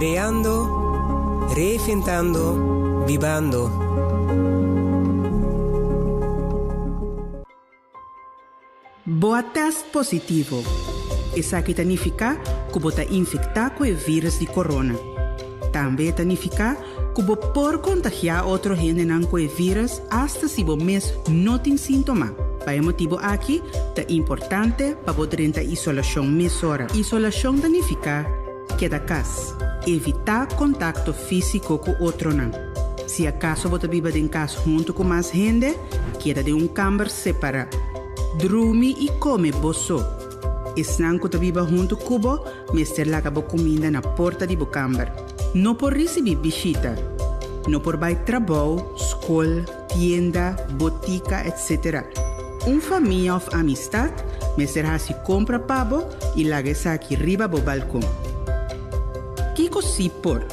Kreando, reinventando, bibando. Bo a tèst positivo. Esaki ta nifiká ku bo ta infektá ku e vírus di corona. Tambe e ta nifiká ku bo por kontagiá otro hendenan ku e vírus asta si bo mes no tin síntoma. Pa e motibu aki ta importante pa bo drenta isolashon mesora. Isolashon ta nifiká keda kas. Evitá kontakto físiko ku otronan. Si akaso bo ta biba den kas huntu ku mas hende, keda den un kamber separá. Drumi i kome bo so. Esnan ku ta biba huntu ku bo mester laga bo kuminda na porta di bo kamber. No por risibí bishita. No por bai trabou, skol, tienda, botika, etc. Un famia òf amistat mester hasi kompra pa bo i laga esaki riba bo balkon. Kiko sí por?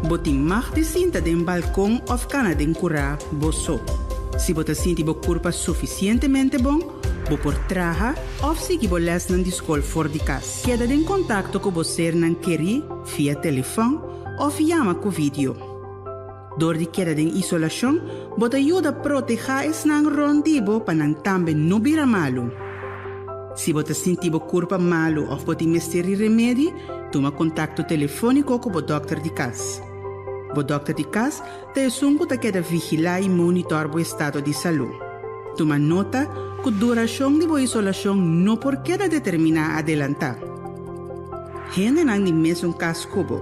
Bo tin mag di sinta den balkon òf kana den kurá bo so. Si bo ta sinti bo kurpa sufisientemente bon, bo por traha òf sigui bo lèsnan di skol for di kas. Keda den kontakto ku bo sernan kerí via telefòn òf yama ku vidio. Dor di keda den isolashon, bo ta yuda protehá esnan rònt di bo pa nan tambe no bira malu. Si bo ta sinti bo kurpa malu òf bo tin mester di remedi, tuma kontakto telefóniko ku bo dòkter di kas. Bo dòkter di kas ta esun ku ta keda vigilá i monitòr bo estado di salú. Tuma nota ku durashon di bo isolashon no por keda determiná adelantá. Hendenan di mesun kas ku bo.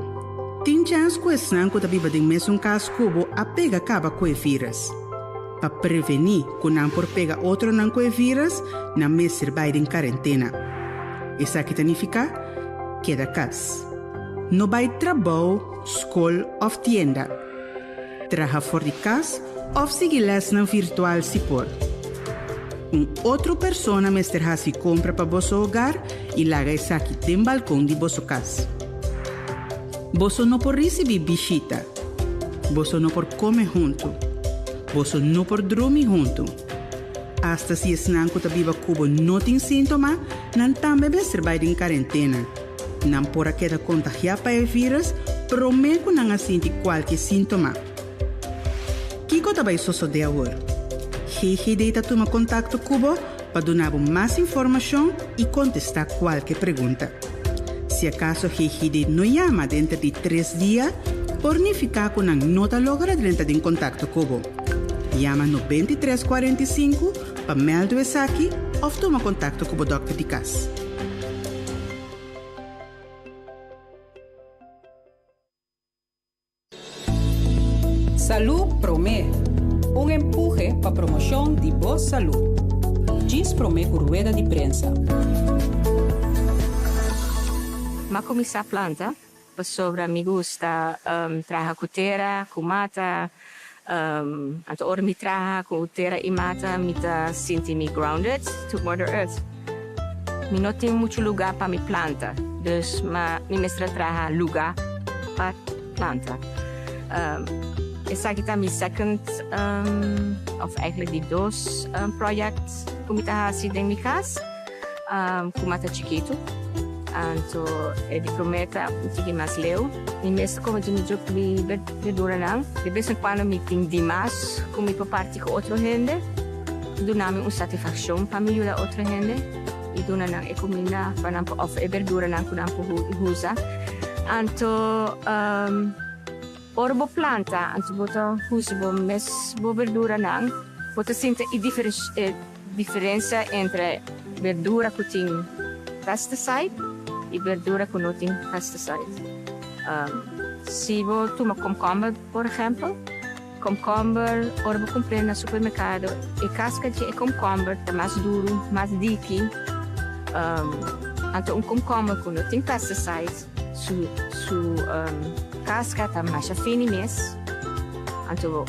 Tin chèns ku esnan ku ta biba den mesun kas ku bo a pega kaba ku e vírus. Pa prevení ku nan por pega otronan ku e vírus, nan mester bai den karentena. Esaki ta nifiká, keda kas. No bai trabou, skol òf tienda. Traha for di kas òf sigui lèsnan virtual si por. Un otro persona mester hasi kompra pa boso hogar i laga esaki den balkon di boso kas. Boso no por risibí bishita. Boso no por kome huntu. Boso no por drumi huntu. Asta si esnan ku ta biba ku bo no tin síntoma, nan tambe mester bai den karentena. Nan por a keda kontagiá pa e vírus promé ku nan a sinti kualke síntoma. Kiko ta bai sosodé awor? GGD ta tuma kontakto ku bo pa duna bo mas informashon i kontestá kualke pregunta. Si akaso GGD no yama denter di tres dia, por nifiká ku nan no ta logra drenta den kontakto ku bo. Yama 93 45 pa mèldu esaki òf tuma kontakto ku bo dòkter di kas. Salú Promé, un empuhe pa promoshon di bo salú. Djis promé ku rueda di prensa. M'a kuminsá planta pasobra mi gusta traha ku tera, ku mata. Anto ora mi traha ku tera i mata mi ta sinti mi grounded to mother earth. Mi no tin muchu lugá pa mi planta, dus ma mi mester a traha lugá pa planta. Esaki ta mi second of eigenlijk di dos project ku mi ta hasi den mi kas ku mata chikitu. Anto e di promé ta un tiki mas leu. Mi mes ta kome mi mi berduranan. De bes en kuando mi tin dimas ku mi por parti ku otro hende. Duna mi un satisfakshon pa mi yuda otro hende i duna nan e kuminda pa nan por òf e berduranan ku nan por usa. Anto ora bo planta anto bo ta usa bo mes bo berduranan bo ta sinti e diferensia entre berdura ku tin pesticide i berdura ku no tin pesticide. Si bo tuma komkomber por ehèmpel. Komkomber, ora bo kumpr'é na supermerkado, e kaska dje e komkomber ta mas duru, mas diki. Anto un komkomber ku no tin pesticides, su su kaska ta masha fini mes, anto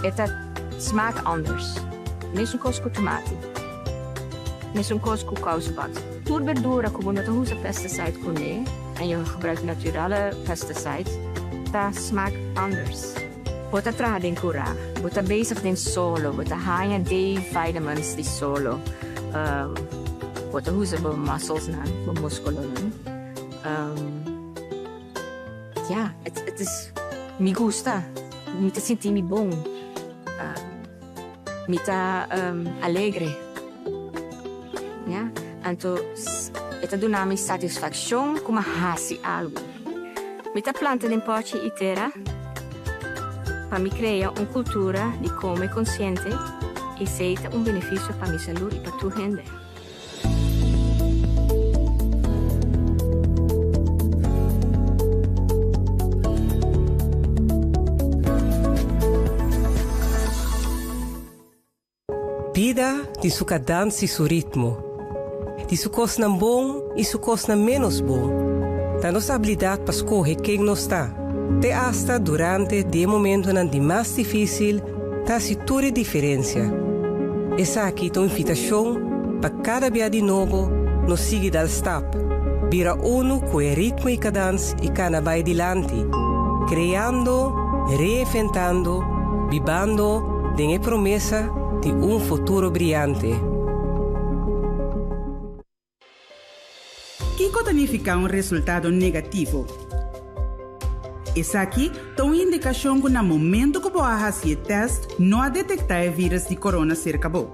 e ta smaak anders. Mesun kos ku tomati, mesun kos ku kousebat. Tur berdura ku bo no ta usa pesticide kuné en jo gebruikt naturale pesticides, ta smaak anders. Bo ta traha den kurá, bo ta bezig den solo, bo ta haña D-vitamins di solo, bo ta usa bo musclesnan, bo muskulonan. Ya, het is mi gusta, mi ta sinti mi bon, mi ta alegre. Ya, anto e ta duna mi satisfakshon ku mi a hasi algu. Mi ta planta den pòchi i tera pa mi krea un kultura di kome konsiente i esei ta un benefisio pa mi salú i pa tur hende. Bida tin su kadans i su ritmo, tin su kosnan bon i su kosnan ménos bon. Ta nos abilidat pa skohe ken nos ta, te asta durante di e momentonan di mas difísil ta hasi tur e diferensia. Esaki ta un invitashon pa kada bia di nobo nos sigui dal stap, bira unu ku e ritmo i kadans i kana bai dilanti, kreando, reinventando, bibando den e promesa di un futuro briante. Kiko ta nifiká un resultado negativo? Esaki ta un indikashon ku na momento ku bo a hasi e tèst no a detektá e vírus di korona serka bo.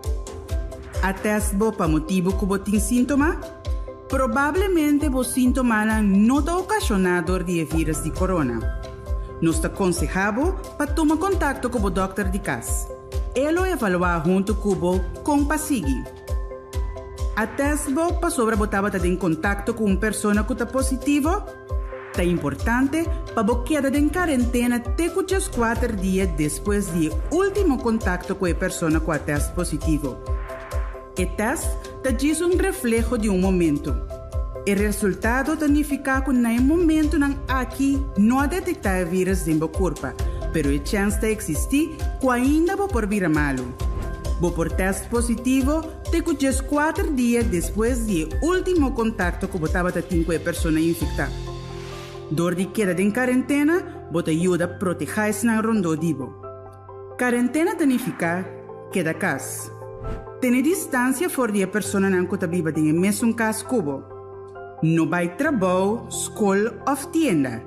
A tèst bo pa motibu ku bo tin síntoma? Probablemente bo síntomanan no ta okashoná dor di e vírus di korona. Nos ta konsehá bo pa tuma kontakto ku bo dòkter di kas. E lo evaluá huntu ku bo kon pa sigui. A tèst bo pasobra bo tabata den kontakto ku un persona ku ta positivo? Ta importante pa bo keda den karentena te ku djeskuater dia despues di e último kontakto ku e persona ku a tèst positivo. E tèst ta djis un refleho di un momento. E resultado ta nifiká ku na e momentunan aki no a detektá e vírus den bo kurpa, pero e chèns ta eksistí ku ainda bo por bira malu. Bo por tèst positivo te ku djeskuater dia despues di e último kontakto ku bo tabata tin ku e persona infektá. Dor di keda den karentena, bo ta yuda protehá esnan rondó di bo. Karentena ta nifiká keda kas. Tene distansia for di e personanan ku ta biba den e mesun kas ku bo. No bai trabou, skol òf tienda.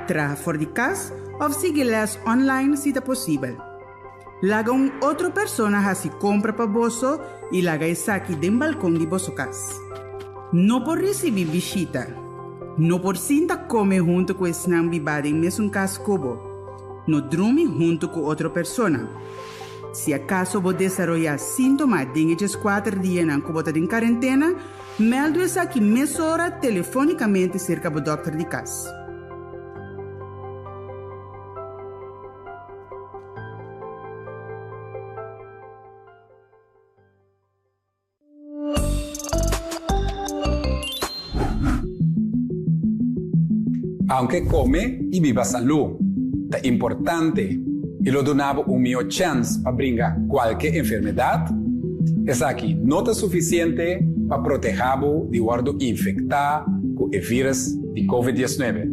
Traha for di kas òf sigui lès online si ta posibel. Laga un otro persona hasi kompra pa boso i laga esaki den balkon di boso kas. No por risibí bishita. No por sinta kome huntu ku esnan bibá den mesun kas ku bo. No drumi huntu ku otro persona. Si akaso bo desaroyá síntoma den e djeskuater dianan ku bo ta den karentena, mèldu esaki mesora telefónikamente serka bo dòkter di kas. Aunke kome i biba salú ta importante i lo duna bo un mihó chèns pa bringa kualke enfermedat, esaki no ta sufisiente pa protehá bo di wòrdu infektá ku e vírus di Covid 19.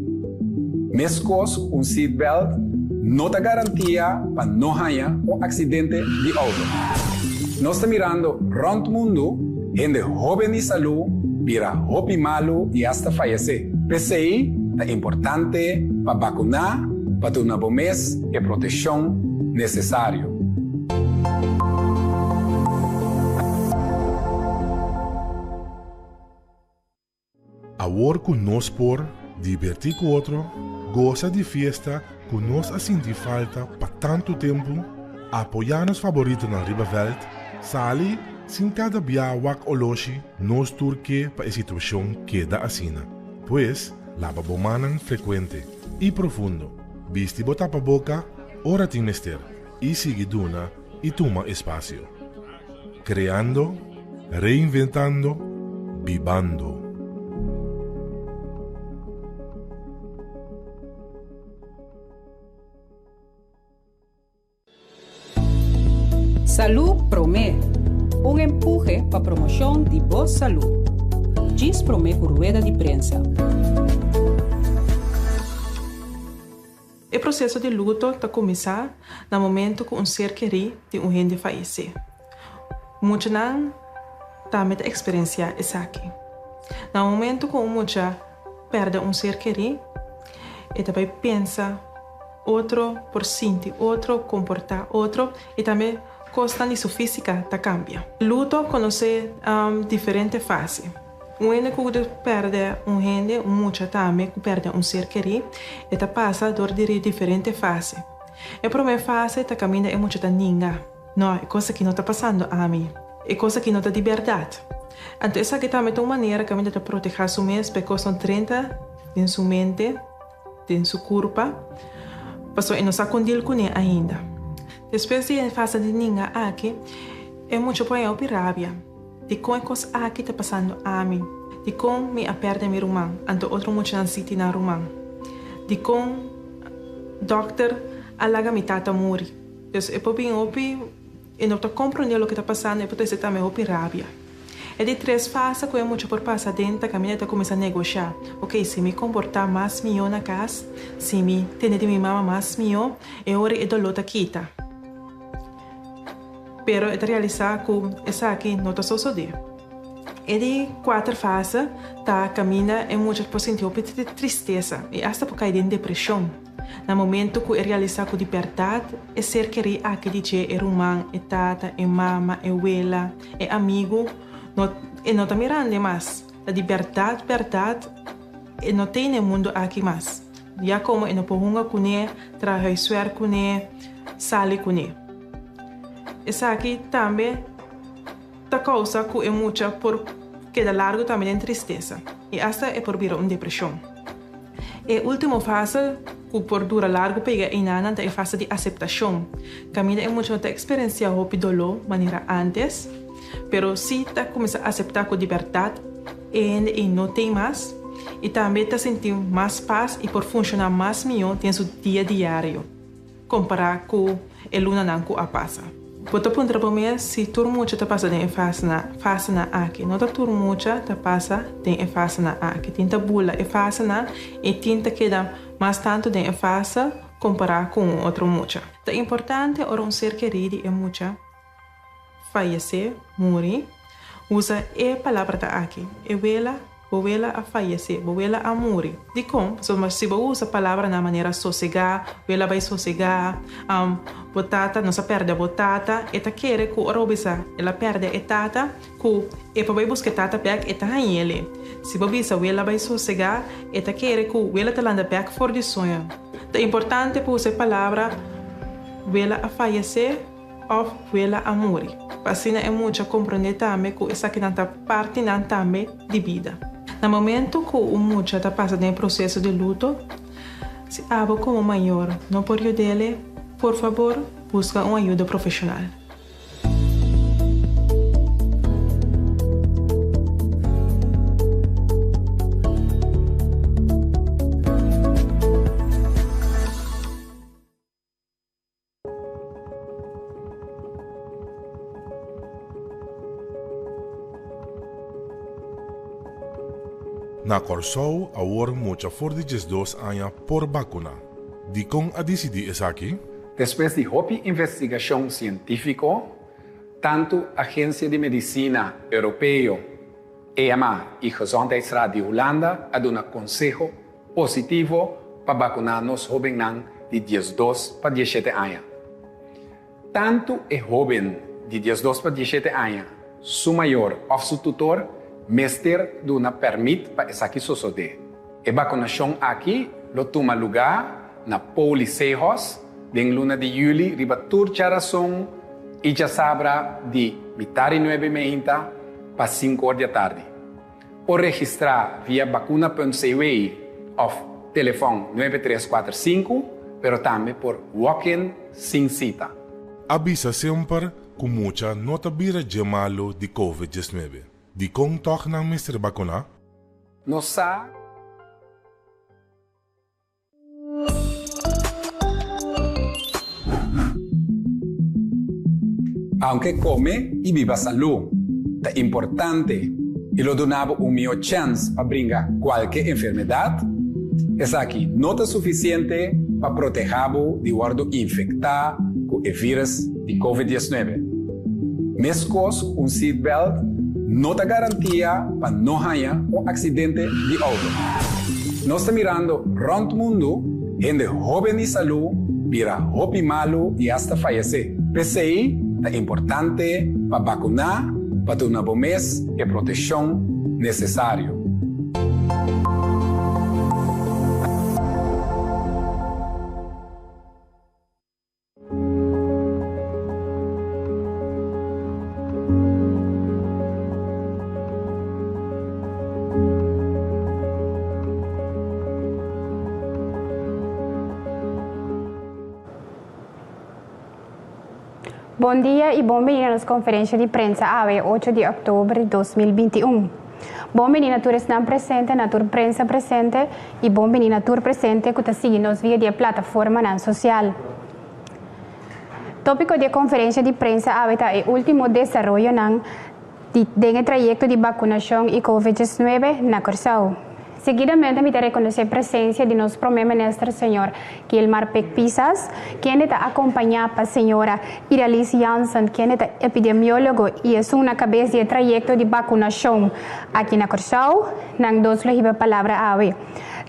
Meskos ku un seatbelt no ta garantia pa no haña un aksidente di outo. Nos ta mirando rònt mundu hende hóben di salú bira hopi malu i asta fayesé. P'esei ta importante pa bakuná pa duna bo mes e proteshon nesesario. Awor ku nos por dibertí ku otro, gosa di fiesta ku nos a sinti falta pa tantu tempu, apoyá nos faboritonan riba vèlt, sali sin kada bia wak oloshi, nos tur ke pa e situashon keda asina. Pues, laba bo mannan frekuente i profundo, bisti bo tapaboka ora tin mester i sigui duna i tuma espasio. Kreando, reinventando, bibando. Salú Promé, un empuhe pa promoshon di bo salú. Djis promé ku rueda di prensa. E proseso di luto ta kuminsá na momentu ku un ser kerí di un hende fayesé. Muchanan tambe ta eksperensiá esaki. Na momentu ku un mucha pèrdè un ser kerí, E ta bai pensa otro, por sinti otro, komportá otro i tambe kosnan di su físika ta kambia. Luto konosé diferente fase. Un hende ku pèrdè un hende, un mucha tambe ku pèrdè un ser kerí, e ta pasa dor di diferente fase. E promé fase ta kaminda e mucha ta ninga, No, e kos aki no ta pasando ami. E kos aki no ta di bèrdat. Anto esaki tambe ta un manera kaminda ta protehá su mes pa e kos no drenta den su mente, den su kurpa, pasobra e no sa kon dil kuné ainda. Despues di e fase di ninga aki, e mucha por haña hopi rabia. Dikon e kos aki ta pasando ami? Dikon mi a pèrdè mi ruman, anto otro muchanan sí tin nan ruman? Dikon dòkter a laga mi tata muri? Dus e por bin hopi, e no ta komprondé loke ta pasando, e por trese tambe hopi rabia. E di tres fase ku e mucha por pasa aden ta kaminda e ta kuminsá negoshá, Oke, si mi komportá mas mihó na kas, si mi tende di mi mama mas mihó, e ora e doló ta kita. Pero e ta realisá ku esaki no ta sosodé. E di kuater fase ta kaminda e mucha por sinti hopi tristesa i asta por kai den depreshon. Na momentu ku e realisá ku di bèrdat e ser kerí aki di dje, e ruman, e tata, e mama, e wela, e amigu, no e no ta mirand'e mas. Ta di bèrdat bèrdat e no tei na e mundu aki mas. Ya komo e no por hunga kuné, traha huiswèrk kuné, sali kuné. Esaki tambe ta kousa ku e mucha por keda largu tambe den tristesa i asta e por bira un depreshon. E último fase ku por dura largu pega einanan ta e fase di aseptashon, kaminda e mucha no ta eksperensiá hopi doló manera ántes, pero sí ta kuminsá aseptá ku di bèrdat e hende ei no tin mas i tambe ta sinti mas pas i por funshoná mas mihó den su dia diario. Kompará ku e lunanan ku a pasa. Bo ta puntra bo mes si tur mucha ta pasa den e fasenan aki. No ta tur mucha ta pasa den e fasenan aki. Tin ta bula e fasenan i tin ta keda mas tantu den e fase kompará ku un otro mucha. Ta importante ora un ser kerí di e mucha fayesé, muri, usa e palabrata aki, e wela, bo wela a fayesé, bo wela a muri. Dikon? Pasobra si bo usa palabranan manera sosegá, wela bai sosegá, bo tata, nos a pèrdè bo tata, e ta kere ku ora bo bisa el a pèrdè e tata, ku e por bai buska e tata bèk, e ta hañ'el. Si bo bisa wela bai sosegá, e ta kere ku wela ta landa bèk for di soño. Ta importante pa usa e palabra wela a fayesé. Òf wela a muri. Pa asina e mucha komprondé tambe ku esakinan ta partinan tambe di bida. Na momentu ku un mucha ta pasa den e proseso di luto, si abo komo mayor no por yud'el, por fabor buska un ayuda profeshonal. Na Kòrsou awor mucha for di 12 aña por bakuná. Dikon a disidí esaki? Despues di hopi investigashon sientífiko, tantu Agensia di Medisina Europeo, EMA, i Gezondheidsraad di Hulanda a duna konseho positivo pa bakuná nos hóbennan di 12 pa 17 aña. Tantu e hóben di 12 pa 17 aña, su mayor òf su tutor mester duna pèrmit pa esaki sosodé. E bakunashon aki lo tuma lugá na Poli Sehos den luna di yüli riba tur djarason i djasabra di mitar i nuebe meinta pa sinku or di atardi. Por registrá via bakuna.cw òf telefòn 9345, pero tambe por walk-in sin sita. A bisa semper ku mucha no ta bira dje malu di Covid 19. Dikon tòg nan mester bakuná? Nos sa. Aunke kome i biba salú ta importante i lo duna bo un mihó chèns pa bringa kualke enfermedat, esaki no ta sufisiente pa protehá bo di wòrdu infektá ku e vírus di Covid 19. Meskos ku un seatbelt no ta garantia pa no haña un aksidente di outo. Nos ta mirando rònt mundu hende hóben i salú bira hopi malu i asta fayesé. P'esei ta importante pa bakuná pa duna bo mes e proteshon nesesario. Bon dia y bon bini na nos conferencia di prensa awe 8 di october di 2021. Bon bini na tur esnan presente, na tur prensa presente y bon bini na tur presente cu ta sigui nos via di e plataformanan social. Tópiko di e konferensha di prensa awe ta e último desaroyonan di den e trayekto di bakunashon i Covid 19 na Kòrsou. Seguidamente mi ta rekonosé presensia di nos Promé Minister señor Gilmar Pik Pisas, kende ta akompañá pa señora Iralis Jansen kende ta epidemiólogo i esun na kabes di e trayekto di bakunashon aki na Kòrsou. Nan dos lo hiba palabra awe.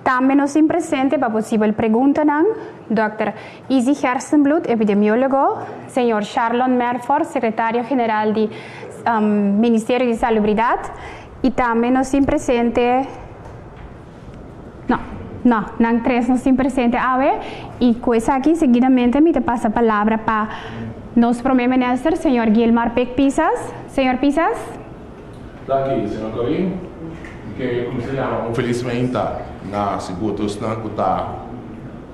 Tambe nos tin presente pa posibel preguntanan dòkter Izzy Gerstenbluth, epidemiólogo, señor Sharlon Merfort, sekretario general di Ministerio di Salubridat, i tambe nos tin presente, no, no, nan tres nos tin presente awe, i ku esaki seguidamente mi ta pasa palabra pa nos Prome Minister, señor Gilmar Pik Pisas. Señor Pisas. Danki, señor Corin. Mi ke kuminsá yama un felis meinta na sigur tur esnan ku ta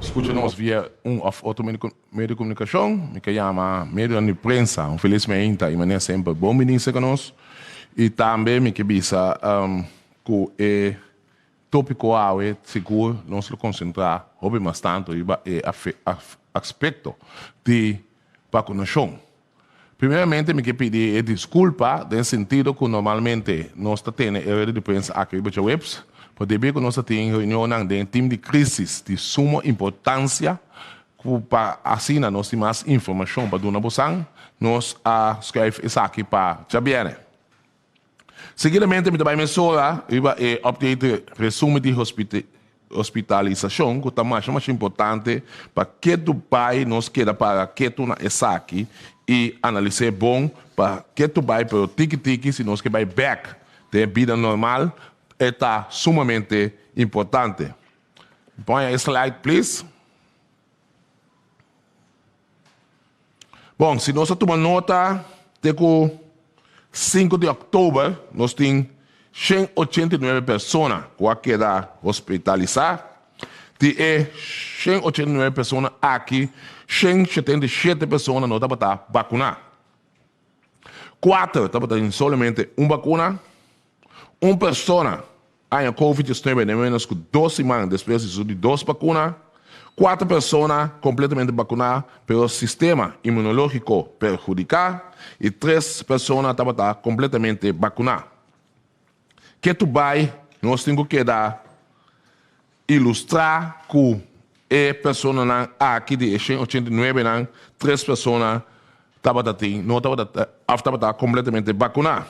skucha nos via un òf otro medio di komunikashon. Mi ke yama medionan di prensa un felis meinta i manera semper bon bini serka nos. I tambe mi ke bisa ku e tópiko awe sigur nos lo konsentrá hopi mas tantu riba e aspekto di bakunashon. Primeramente mi ke pidi e diskulpa den sentido ku normalmente nos ta tene e rueda di prensa aki riba djaweps, pero debí ku nos ta tin reunionnan den e tim di krisis di sumo importansia ku pa asina nos tin mas informashon pa duna bosan, nos a skuif esaki pa djabièrnè. Seguidamente mi ta bai mesora riba e update resumen di hospitalisashon ku ta masha masha importante pa ketu bai nos keda para ketu na esaki i analis'é bon pa ketu bai pero tiki tiki si nos ke bai bèk den e bida normal e ta sumamente importante. Pon e slide please. Bon, si nos a tuma nota te ku sinku di òktober nos tin 189 persona ku a keda hospitalisá. Di e 189 persona aki, 177 persona no tabata bakuná. Kuater tabata tin solamente un bakuna. Un persona Aña Covid 19 den menos ku dos siman despues di su di dos bakuna, kuater persona kompletamente bakuná pero sistema inmunológiko perhudiká i tres persona tabata kompletamente bakuná. Ketu bai nos tin ku keda ilustrá ku e personanan aki di e 189 nan tres persona tabata tin no tabata òf tabata kompletamente bakuná.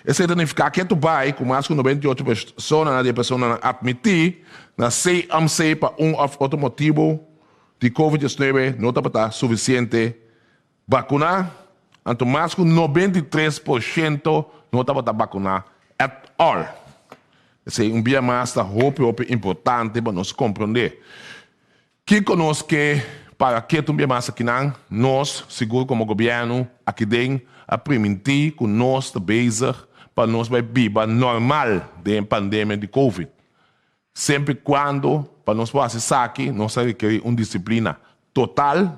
Esei ta nifiká ke tu bai ku mas ku 98 personanan di e personanan atmití na CMC pa un òf otro motibu di Covid 19 no tabata sufisiente bakuná, anto mas ku 93% no tabata bakuná at all. Esei un bia mas ta hopi hopi importante pa nos komprondé. Kiko nos ke para ketu un bia mas akinan? Nos, sigur komo gobièrnu akiden a primintí ku nos ta bezig pa nos bai biba normal den e pandemia di Covid. Semper i kuando pa nos por hasi esaki nos ta rekerí un disiplina total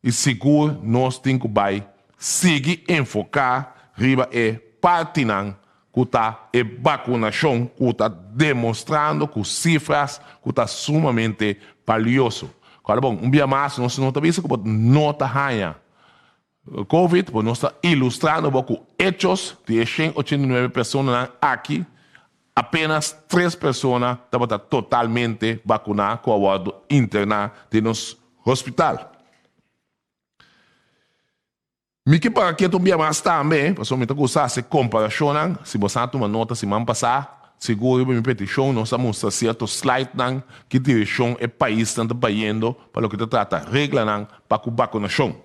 i sigur nos tin ku bai sigui enfoká riba e partinan ku ta e bakunashon ku ta demostrando ku sifras ku ta sumamente balioso. Kòrda bon, un bia mas nos no ta bisa ku bo no ta haña Covid, bo nos ta ilustrando bo ku echos di e 189 personanan aki, apenas tres persona tabata totalmente bakuná ku a wòrdu interná den nos hospital. Mi ke paga ketu un bia mas tambe, pasobra mi ta gusta hasi komparashonnan. Si bo sa tuma nota siman pasá, Sigur riba mi petishon nos a mustra sierto slidenan ki direkshon e paisnan ta bayendo pa loke ta trata reglanan pa ku bakunashon.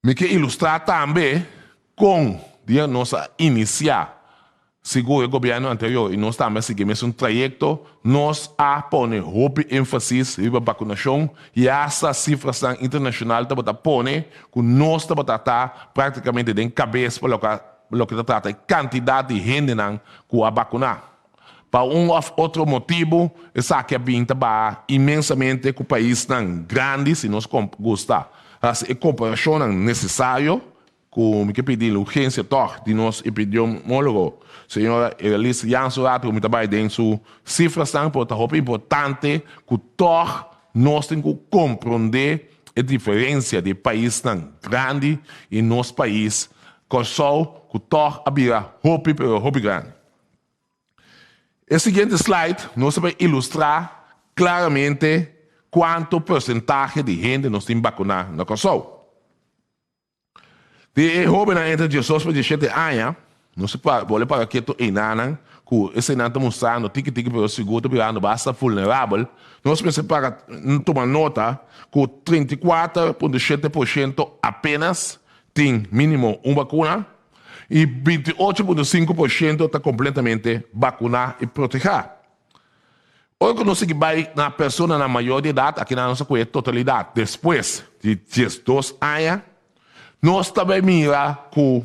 Mi ke ilustrá tambe kon dia nos a inisiá, sigur e gobièrnu anterior i nos tambe a sigui e mesun trayekto, nos a pone hopi énfasis riba bakunashon i asta sifrasnan internashonal tabata pone ku nos tabata ta práktikamente den kabes pa loke loke ta trata e kantidat di hendenan ku a bakuná. Pa un òf otro motibu esaki a bin ta baha inmensamente ku paisnan grandi si nos gusta hasi e komparashonnan nesesario ku mi ke pidi la urgensia tòg di nos epidemiólogo señora Erlis Jansen rato ku mi ta bai den su sifrasnan pero ta hopi importante ku tòg nos tin ku komprondé e diferensia di e paisnan grandi i nos pais Kòrsou ku tòg a bira hopi pero hopi grandi. E siguiente slide nos ta bai ilustrá klaramente kuantu porsentahe di hende nos tin bakuná na Kòrsou. Di e hóbennan entre diesdos pa diesshete aña, nos ta bole para ketu einanan ku eseinan ta mustrando tiki tiki pero sigur ta birando basta vulnerabel. Nos mester para tuma nota ku 34.7% apenas tin mínimo un bakuna i 28.5% ta kompletamente bakuná i protehá. Ora ku nos sigui bai na personanan mayor di edat, akinan nos a kohe totalidat despues di 12 aña, nos ta bai mira ku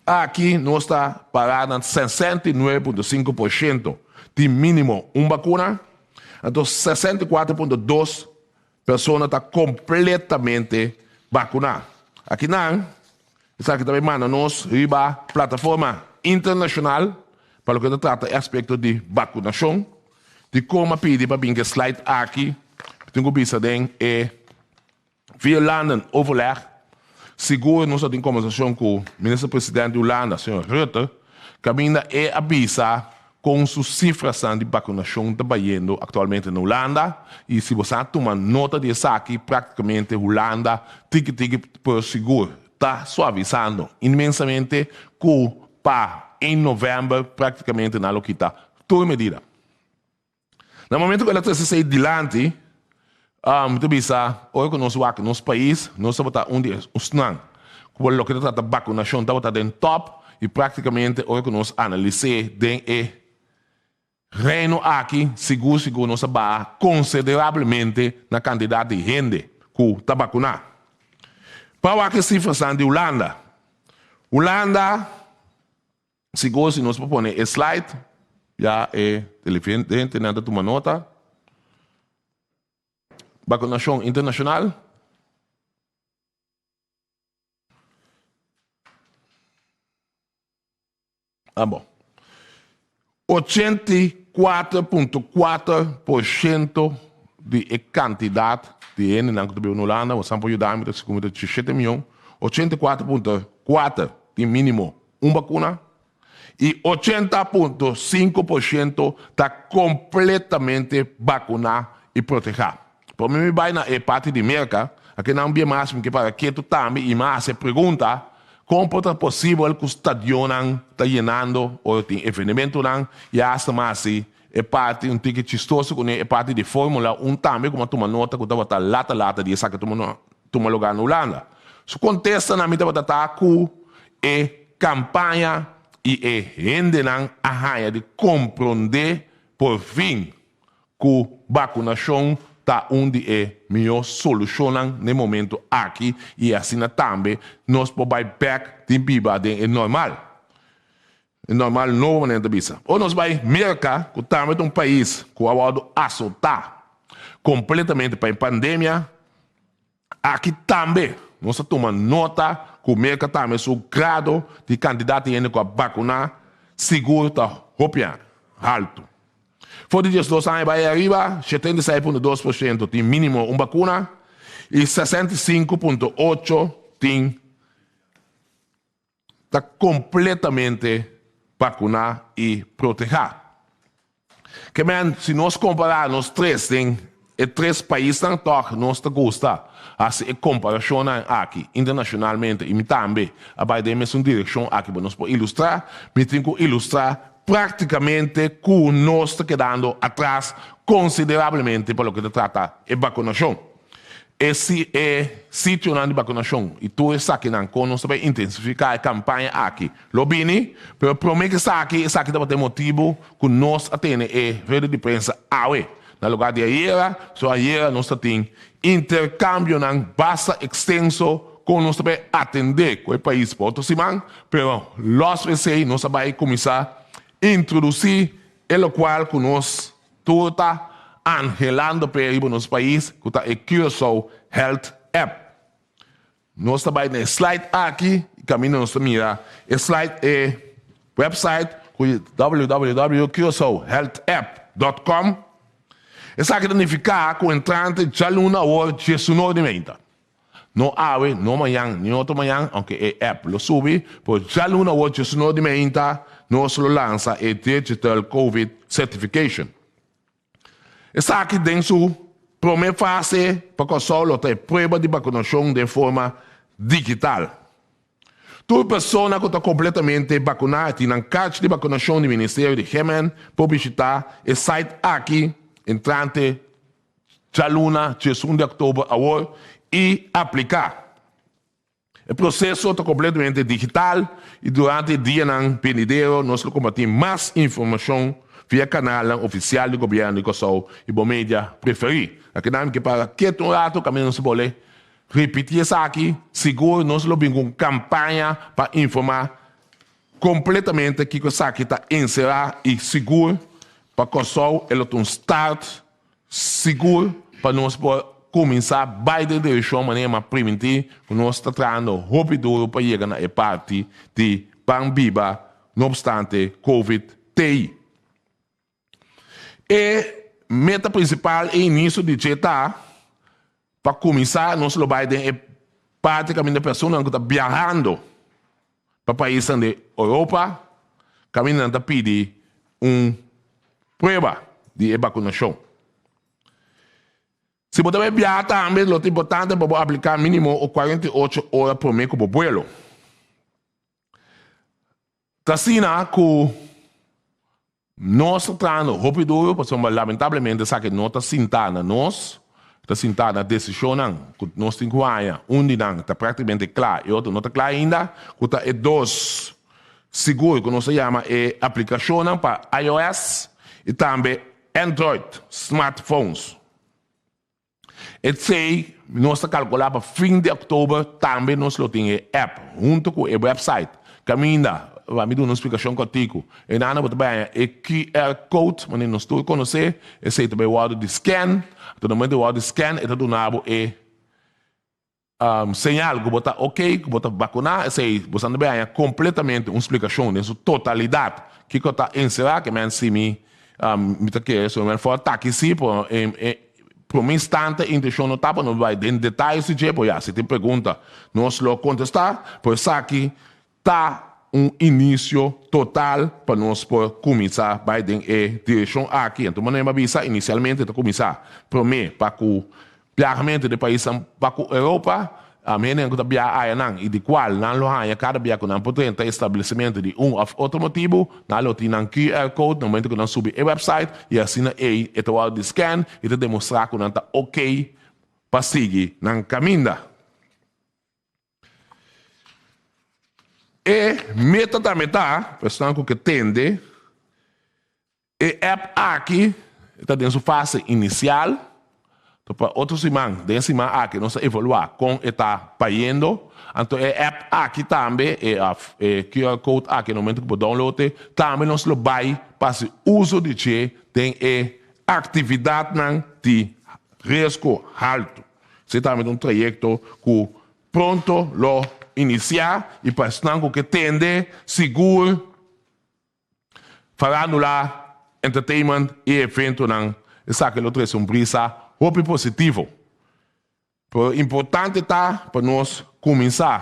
aki nos ta pará na 69.5% tin mínimo un bakuna, anto 64.2 Persona ta kompletamente bakuná. Akinan, esaki ta bai manda nos riba plataforma internashonal pa loke ta trata e aspekto di bakunashon. Dikon a pidi pa bin ku e slide aki? Mi tin ku bisa den e Vierlanden Overleg, sigur nos a tin kombersashon ku Minister President di Hulanda, señor Rutte, kaminda e a bisa Kon su sifrasnan di bakunashon ta bayendo aktualmente na Hulanda i si bo sa tuma nota di esaki praktikamente Hulanda tiki tiki pero sigur ta suavisando inmensamente ku pa ein novèmber praktikamente nan lo kita tur medida. Na momento ku el a trese esei dilanti mi ta bisa ora ku nos wak nos pais nos tabata un di esnan ku loke ta trata bakunashon tabata den top i praktikamente ora ku nos analis'é den e reino aki sigur sigur nos a baha konsiderablemente na kantidat di hende ku ta bakuná. Pa wak e sifrasnan di Hulanda, Hulanda Sigur si nos por pone e slide, ya e televidentenan ta tuma nota. Bakunashon internashonal. Ah bon. 84.4% di e kantidat di hendenan ku ta biba na Hulanda, bo san por yuda mi ta sigur mi ta 17 mion, 84.4 tin mínimo un bakuna i 80.5% ta kompletamente bakuná i protehá. Promé mi bai na e parti di Merka, akinan un bia mas mi ke para ketu tambe i mi a hasi e pregunta, kon por ta posibel ku stadionnan ta yenando ora tin evenementonan i asta mi a hasi e parti un tiki chistoso kuné e parti di Formula un tambe ku mi a tuma nota ku tabata lata lata di esaki tuma lugá na Hulanda. Su kontestanan mi tabata ta ku e kampaña i e hendenan a haña di komprondé por fin ku bakunashon ta un di e mihó solushonnan na e momentu aki i asina tambe nos por bai bèk di biba den e normal. E normal nobo manera ta bisa. Ora nos bai Merka ku tambe ta un pais ku a wòrdu asotá kompletamente pa e pandemia, Aki tambe nos a tuma nota ku Merka tambe su grado di kantidat di hende ku a bakuná sigur ta hopi haltu. For di 12 aña bai ariba, 76.2% tin mínimo un bakuna i 65.8 tin ta kompletamente bakuná i protehá. Ke men, si nos kompará nos tres den. E tres paisnan tòg nos ta gusta hasi e komparashonnan aki internashonalmente i mi tambe a bai den e mesun direkshon aki pa nos por ilustrá. Mi tin ku ilustrá práktikamente ku nos ta kedando atras konsiderablemente pa loke ta trata e bakunashon. E si e sitionan di bakunashon i tur esakinan kon nos ta bai intensifiká e kampaña aki lo bini, pero promé ku esaki esaki tabata e motibu ku nos a tene e rueda di prensa awe. Na lugar di ayera, so ayera nos ta tin intercambionan basta extenso con nos ta bay atende cu e pais pa otro siman, pero los esey nos a bay cuminsa introduci e locual cu nos tur ta anhelando p'e riba nos pais cu ta e Curaçao Health App. Nos ta bai na e slide aki y caminda nos ta mira e slide e website cu www.curaçaohealthapp.com. Esaki ta nifica cu entrante djaluna awor diesunor di meinta. No awe, no mañan, ni otro mañan, aunke e app lo subi, pero djaluna awor diesunor di meinta nos lo lansa e Digital Covid Certification. Esaki den su prome fase pa Kòrsou lo ta e prueba di bakunashon den forma digital. Tur persona ku ta kompletamente bakuná i tin nan karchi di bakunashon di Ministerio di GMN por bishitá e site aki entrante djaluna 11 di òktober awor i apliká. E proseso ta kompletamente digital i durante e dianan benidero nos lo kompartí mas informashon via kanalnan ofisial di Gobièrnu di Kòrsou i bo media preferí. Akinan mi ke para ketu un ratu kaminda nos por ripití esaki, sigur nos lo bin ku un kampaña pa informá kompletamente kiko esaki ta enserá i sigur pa Kòrsou e lo ta un start Sigur pa nos por kuminsá bai den direkshon manera m'a primintí ku nos ta trahando hopi duru pa yega na e parti di ban biba no opstante Covid tei. E meta prinsipal e inisio di dje ta pa kuminsá nos lo bai den e parti kaminda personanan ku ta biahando pa paisnan di Europa kaminda nan ta pidi un prueba di e bakunashon. Si bo ta bai biaha tambe lo ta importante pa bo apliká mínimo o 48 ora promé ku bo buelo. Ta asina ku nos ta trahando hopi duru pasobra lamentablemente esaki no ta sintá na nos, ta sintá na desishonnan ku nos tin ku haña. Un di nan ta práktikamente kla, e otro no ta kla ainda, ku ta e dos sigur ku nos ta yama e aplikashonnan pa iOS i tambe Android smartphones. Esei nos ta kalkulá pa fin di òktober tambe nos lo tin e app huntu ku e website. Kaminda pa mi duna un splikashon kòrtiku. Einan bo ta bai haña e QR code manera nos tur konosé. Esei ta bai wòrdu di scan. Anto na momento e wòrdu di scan e ta duna bo e señal ku bo ta ok, ku bo ta bakuná. Esei bo sa bai haña kompletamente un splikashon den su totalidat kiko ta enserá. Ke men si mi mi ta kere so men for taki si pero e prome instante e intenshon no ta pa nos bai den detaye si dje, pero ya si tin pregunta nos lo kontestá. Pero esaki ta un inisio total pa nos por kuminsá bai den e direkshon aki. Anto manera mi a bisa inisialmente ta kuminsá promé pa ku biahamentu di paisnan pa ku Europa, hendenan ku ta biaha ayanan i di kual nan lo haña kada bia ku nan por drenta establesimentu di un òf otro motibu, nan lo tin nan QR code na momentu ku nan subi e website i asina ei e ta wòrdu di scan i ta demostrá ku nan ta oké pa sigui nan kaminda. E meta tambe ta pa esnan ku ke tende e app aki ta den su fase inisial, ta pa otro siman, den e siman aki nos ta evaluá kon e ta bayendo. Anto e app aki tambe, e e QR code aki na momento ku bo download e, tambe nos lo bai pa hasi uso di dje den e aktividatnan di riesgo haltu. Esei tambe ta un trayekto ku pronto lo inisiá i pa esnan ku ke tende sigur farándula, entertainment i eventonan esaki lo trese un brisa hopi positivo. Pero importante ta pa nos kuminsá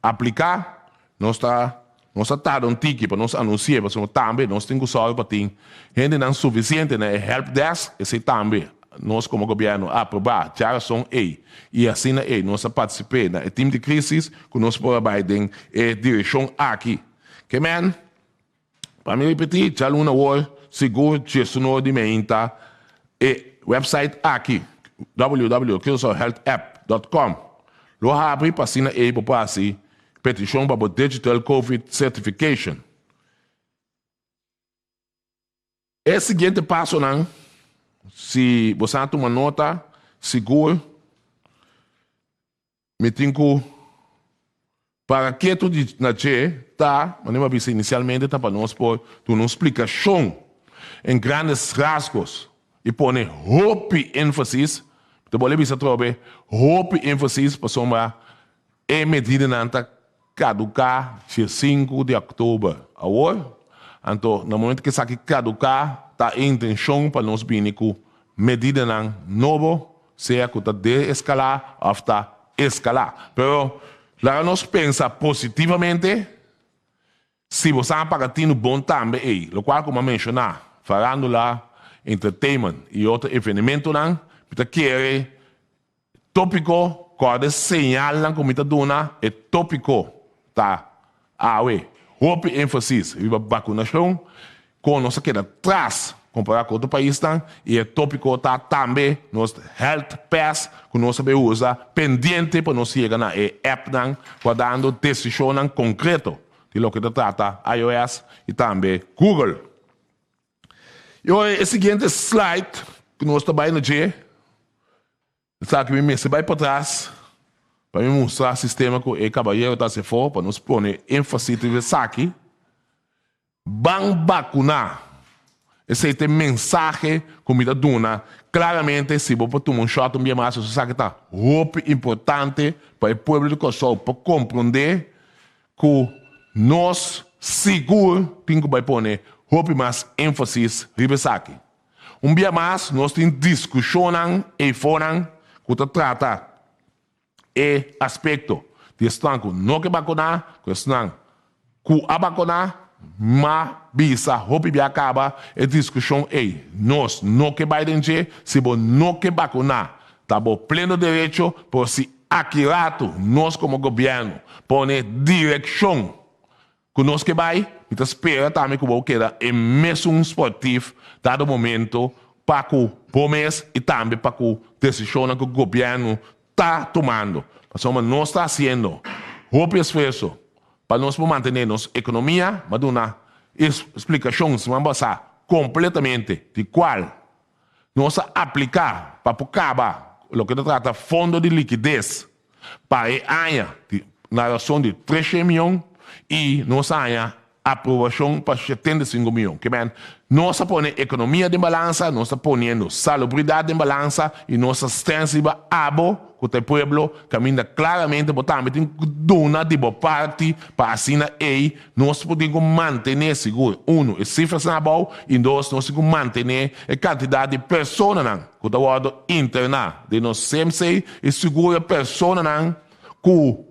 apliká. Nos ta nos a tarda un tiki pa nos anunsi'é pasobra tambe nos tin ku sòru pa tin hendenan sufisiente na e helpdesk, esei tambe. nos komo gobièrnu a aprobá djarason ei i asina ei nos a partisip'é na e tim di krísis ku nos por a bai den e direkshon aki. Ke men, pa mi ripití, djaluna awor sigur djesunor di meinta e wèpsait aki www.curaçaohealthapp.com lo habri pa asina ei bo por hasi petishon pa bo Digital Covid Certification. E siguiente pasonan, si bo sa tuma nota, sigur mi tin ku para ketu di na dje ta, manera mi a bisa inisialmente, ta pa nos por duna un splikashon en grandes rasgos i pone hopi énfasis, mi ta bolbe bisa atrobe, hopi énfasis pasobra e medidanan ta Kaduká 5 di òktober awor. Anto na momento ku esaki kaduká ta e intenshon pa nos bini ku medidanan nobo, sea ku ta deeskalá òf ta eskalá. Pero laga nos pensa positivamente, si bo sa paga tinu bon tambe ei, lokual ku mi a menshoná, farándula, entertainment i otro evenementonan, mi ta kere Tópiko, Kòrda e señalnan ku mi ta duna? E tópiko ta awe hopi énfasis riba bakunashon, kon nos a keda tras kompará ku otro paisnan, i e tópiko ta tambe nos health pass ku nos a bay usa pendiente pa nos yega na e appnan guardando desishonnan konkreto di loke ta trata iOS i tambe Google. I ora e siguiente slide ku nos ta bai na dje, esaki mi mester bai patras pa mi mustra sistema ku e kabayero ta hasi afó pa nos pone énfasis riba esaki. Ban bakuná! Esei ta e mensahe ku mi ta duna klaramente. Si bo por tuma un shòt un bia mas, esaki ta hopi importante pa e pueblo di Kòrsou por komprondé ku nos sigur tin ku bai pone hopi mas énfasis riba esaki. Un bia mas nos tin diskushonnan eifonan ku ta trata e aspekto di esnan ku no ke bakuná ku esnan ku a bakuná, ma bisa hopi bia kaba e diskushon ei nos no ke bai den dje, si bo no ke bakuná ta bo pleno derecho, pero si Aki ratu nos komo gobièrnu pone direkshon ku nos ke bai, mi ta spera tambe ku bo keda e mesun sportif dado momento pa ku bo mes i tambe pa ku desishonnan ku gobièrnu ta tumando. Pasobra nos ta hasiendo hopi esfuerso pa nos por mantené nos ekonomia, mi a duna e splikashon siman pasá kompletamente di kual Nos a apliká pa por kaba loke ta trata fondo di likides pa e aña di na rason di treshen mion i nos a haña aprobashon pa 75 mion. Ke men, nos a pone ekonomia den balansa, nos ta poniendo salubridat den balansa i nos ta stens riba abo ku ta e pueblo kaminda klaramente bo tambe tin ku duna di bo parti pa asina ei Nos por tin ku mantené sigur, unu, e sifrasnan abou i dos, nos tin ku mantené e kantidat di personanan ku ta wòrdu interná den nos CMC i sigur e personanan ku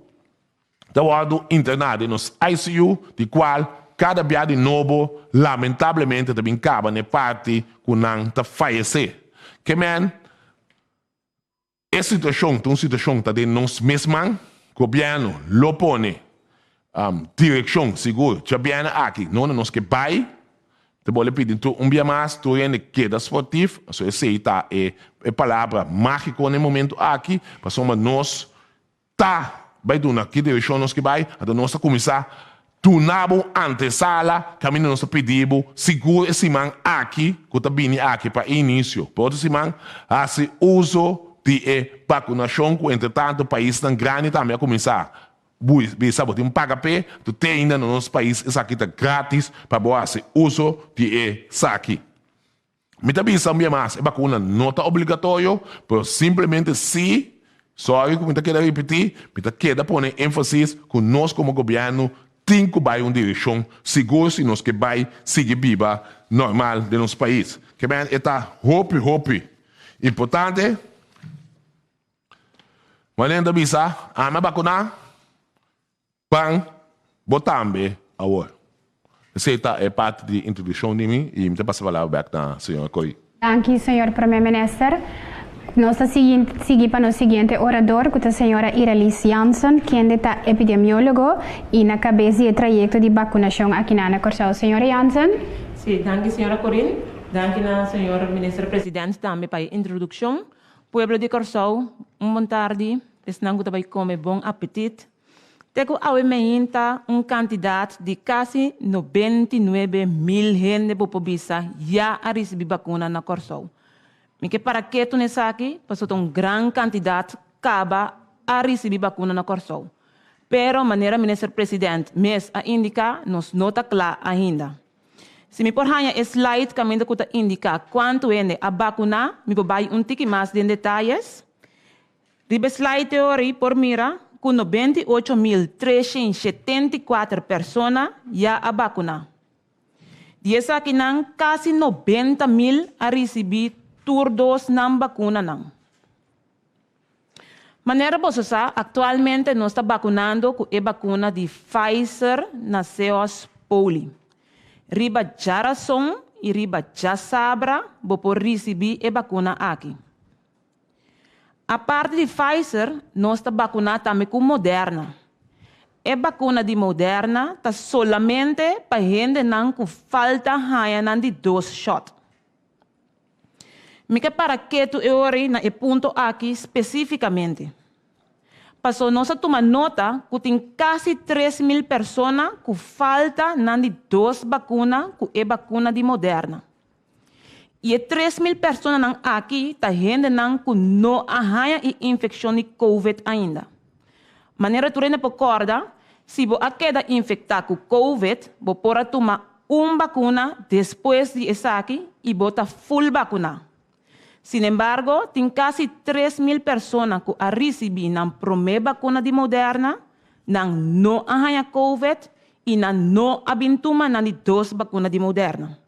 ta wòrdu interná den nos ICU, di kual kada bia di nobo lamentablemente ta bin kaba na e parti ku nan ta fayesé. Ke men, E situacion ta un situacion ta den nos mes man, gobierno lo pone direccion sigur djabièrnè aki no na nos ke bay, ta bolbe pidi tur un bia mas tur hende keda sportief, pasobra esey ta e palabra magico na e momento aki, pasobra nos Ta bai duna ki direkshon nos ke bai, anto nos ta kuminsá duna bo un antesala kaminda nos ta pidi bo sigur e siman aki ku ta bini aki pa e inisio. Pa otro siman hasi uso di e bakunashon ku entretanto paisnan grandi tambe a kuminsá bisa bo tin paga p'e, anto te ainda na nos pais esaki ta gratis pa bo hasi uso di esaki. Mi ta bisa un bia mas, e bakuna no ta obligatorio, pero simplemente si, sorry ku mi ta keda ripití, mi ta keda pone énfasis ku nos komo gobièrnu tin ku bai un direkshon sigur si nos ke bai sigui biba normal den nos pais. Ke men e ta hopi hopi importante. Wanneer ta bisa, ami a bakuná. Pan, bo tambe awor. Esei ta e parti di introduccion di mi y mi ta pasa palabra bek na señor Corrie. Danki, señor Prome Minister. Nos ta sigui pa nos siguiente orador, ku ta señora Iralis Jansen, kende ta epidemiólogo i na kabes di e trayekto di bakunashon aki na Kòrsou. Señora Jansen. Sí, danki señora Corinne. Danki na señor Minister President tambe pa e introdukshon. Pueblo di Kòrsou, un bon tardi. Esnan ku ta bai kome bon apetit. Te ku awe meinta un kantidat di kasi 99.000 hende bo por bisa ya a risibí bakuna na Kòrsou. Mi ke para ketu na esaki pasobra ta un gran kantidat kaba a risibí bakuna na Kòrsou. Pero manera Minister President mes a indiká nos no ta kla ainda. Si mi por haña e slide kaminda ku ta indiká kuantu hende a bakuná mi por bai un tiki mas den detayes. Riba e slide teori por mira ku 98.374 persona ya a bakuná. Di esakinan kasi 90.000 a risibí tur dos nan bakunanan. Manera boso sa, aktualmente nos ta bakunando ku e bakuna di Pfizer na CEOS Poli. Riba djarason i riba djasabra bo por risibí e bakuna aki. Aparte di Pfizer, nos ta bakuná tambe ku Moderna. E bakuna di Moderna ta solamente pa hendenan ku falta haña nan di dos shòt. Mi ke para ketu e ora ei na e punto aki spesífikamente. Pasó nos a tuma nota ku tin kasi 3000 persona ku falta nan di dos bakuna ku e bakuna di Moderna. I e 3000 personanan aki ta hendenan ku no a haña e infekshon di Covid ainda. Manera tur hende por kòrda, si bo a keda infektá ku Covid, bo por a tuma un bakuna despues di esaki i bo ta ful bakuná. Sinembargo, tin kasi 3000 persona ku a risibí nan promé bakuna di Moderna, nan no a haña Covid i nan no a bin tuma nan di dos bakuna di Moderna.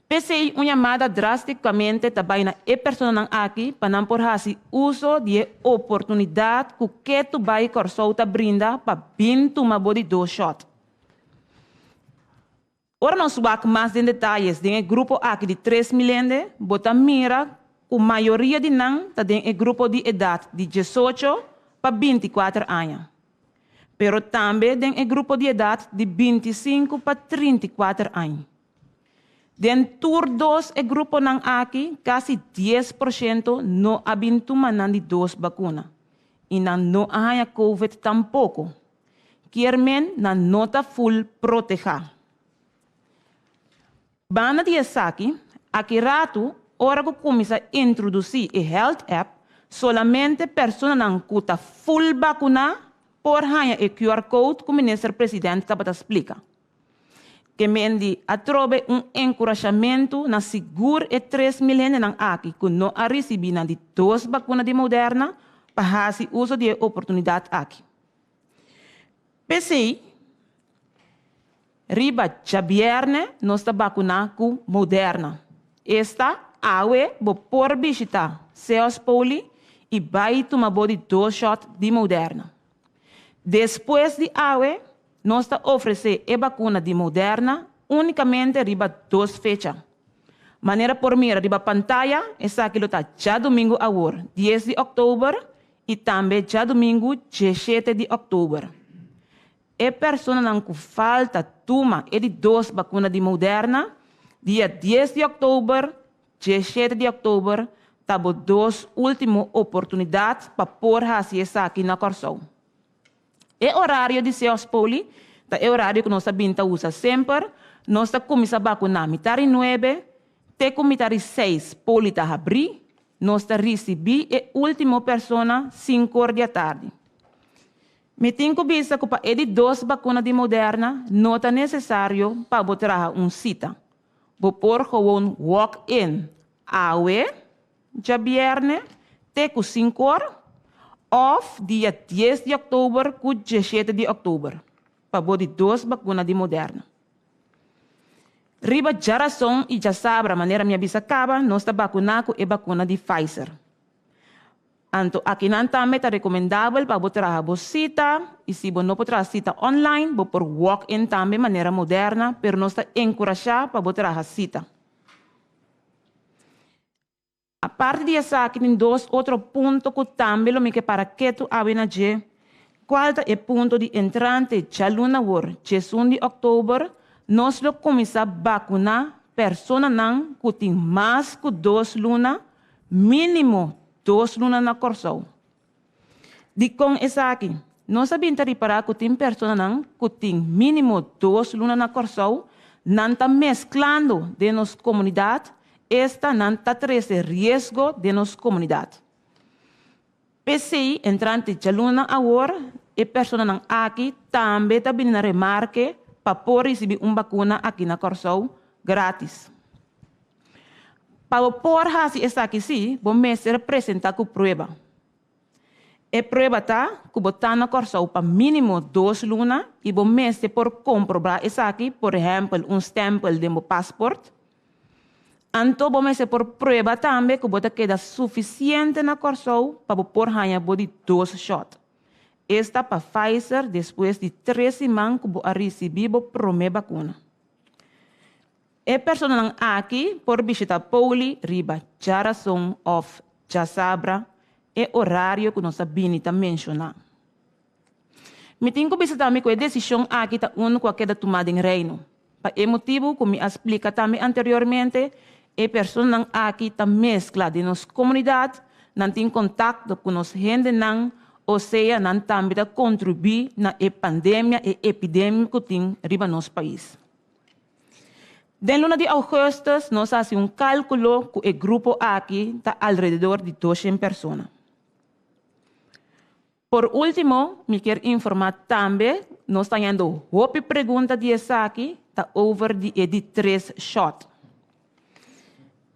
P'esei un yamada drástikamente ta bai na e personanan aki pa nan por hasi uso di e oportunidat ku ketu bai Kòrsou ta brinda pa bin tuma bo di dos shòt. Ora nos wak mas den detayes den e grupo aki di 3000 hende, bo ta mira ku mayoria di nan ta den e grupo di edat di 18 pa 24 aña. Pero tambe den e grupo di edat di 25 pa 34 aña. Den tur dos e gruponan aki, kasi 10% no a bin tuma nan di dos bakuna. I nan no a haña Covid tampoko. Kier men nan no ta full protehá. Banda di esaki, aki ratu, ora ku kuminsá introdusí e health app, solamente personanan ku ta full bakuná por haña e QR code ku Minister President tabata splika. Ke men di atrobe un enkurashamentu na sigur e 3000 hendenan aki ku no a risibí nan di dos bakuna di Moderna pa hasi uso di e oportunidat aki. P'esei, riba djabièrnè nos ta bakuná ku Moderna. Esta, awe bo por bishitá CEOS Poli i bai tuma bo di dos shòt di Moderna. Despues di awe, nos ta ofresé e bakuna di Moderna únikamente riba dos fecha. Manera por mira riba pantaya, esaki lo ta djadumingu awor, 10 di òktober, i tambe djadumingu 17 di òktober. E personanan ku falta tuma e di dos bakuna di Moderna, dia 10 di òktober, 17 di òktober, ta bo dos último oportunidat pa por hasi esaki na Kòrsou. E orario di CEOS Poli ta e orario ku nos ta bin ta usa semper. Nos ta kuminsá bakuná mitar di nuebe te ku mitar di seis Poli ta habrí. Nos ta risibí e último persona 5'or di atardi. Mi tin ku bisa ku pa e di dos bakuna di Moderna no ta nesesario pa bo traha un sita. Bo por gewoon walk in awe, djabièrnè, te ku 5'or, òf dia 10 di òktober ku 17 di òktober, pa bo di dos bakuna di Moderna. Riba djarason i djasabra, manera mi a bisa kaba, nos ta bakuná ku e bakuna di Pfizer. Anto akinan tambe ta rekomendabel pa bo traha bo sita i si bo no por traha sita online, bo por walk in tambe manera Moderna, pero nos ta enkurashá pa bo traha sita. Aparte di esaki tin dos otro punto ku tambe lo mi ke para ketu awe na dje, kual ta e punto di entrante djaluna awor, 11 di òktober, nos lo kuminsá bakuná personanan ku tin mas ku dos luna, mínimo dos luna na Kòrsou. Dikon esaki? Nos a bin ta ripará ku tin personanan ku tin mínimo dos luna na Kòrsou, nan ta mesklando den nos komunidat Esta nan ta trese riesgo den nos komunidat. P'esei, entrante djaluna awor, e personanan aki tambe ta bini na remarke pa por risibí un bakuna aki na Kòrsou grátis. Pa bo por hasi esaki sí, bo mester presentá ku prueba. E prueba ta ku bo ta na Kòrsou pa mínimo dos luna i bo mester por komprobá esaki, por ehèmpel un stèmpel den bo pasport. Anto bo mester por prueba tambe ku bo ta keda sufisiente na Kòrsou pa bo por haña bo di dos shòt. Esta pa Pfizer despues di tres siman ku bo a risibí bo promé bakuna. E personanan aki por bishita Poli riba djarason òf djasabra, e orario ku nos a bini ta menshoná. Mi tin ku bisa tambe ku e desishon aki ta unu ku a keda tumá den Reino. Pa e motibu ku mi a splika tambe anteriormente, e personanan aki ta meskla den nos komunidat, nan tin kontakto ku nos hendenan, osea nan tambe ta kontribuí na e pandemia, e epidemia ku tin riba nos pais. Den luna di augustus nos a hasi un kalkulo ku e grupo aki ta alrededor di doshen persona. Por ultimo mi kier informa tambe nos ta hañando hopi pregunta di esaki ta over di e di tres shot.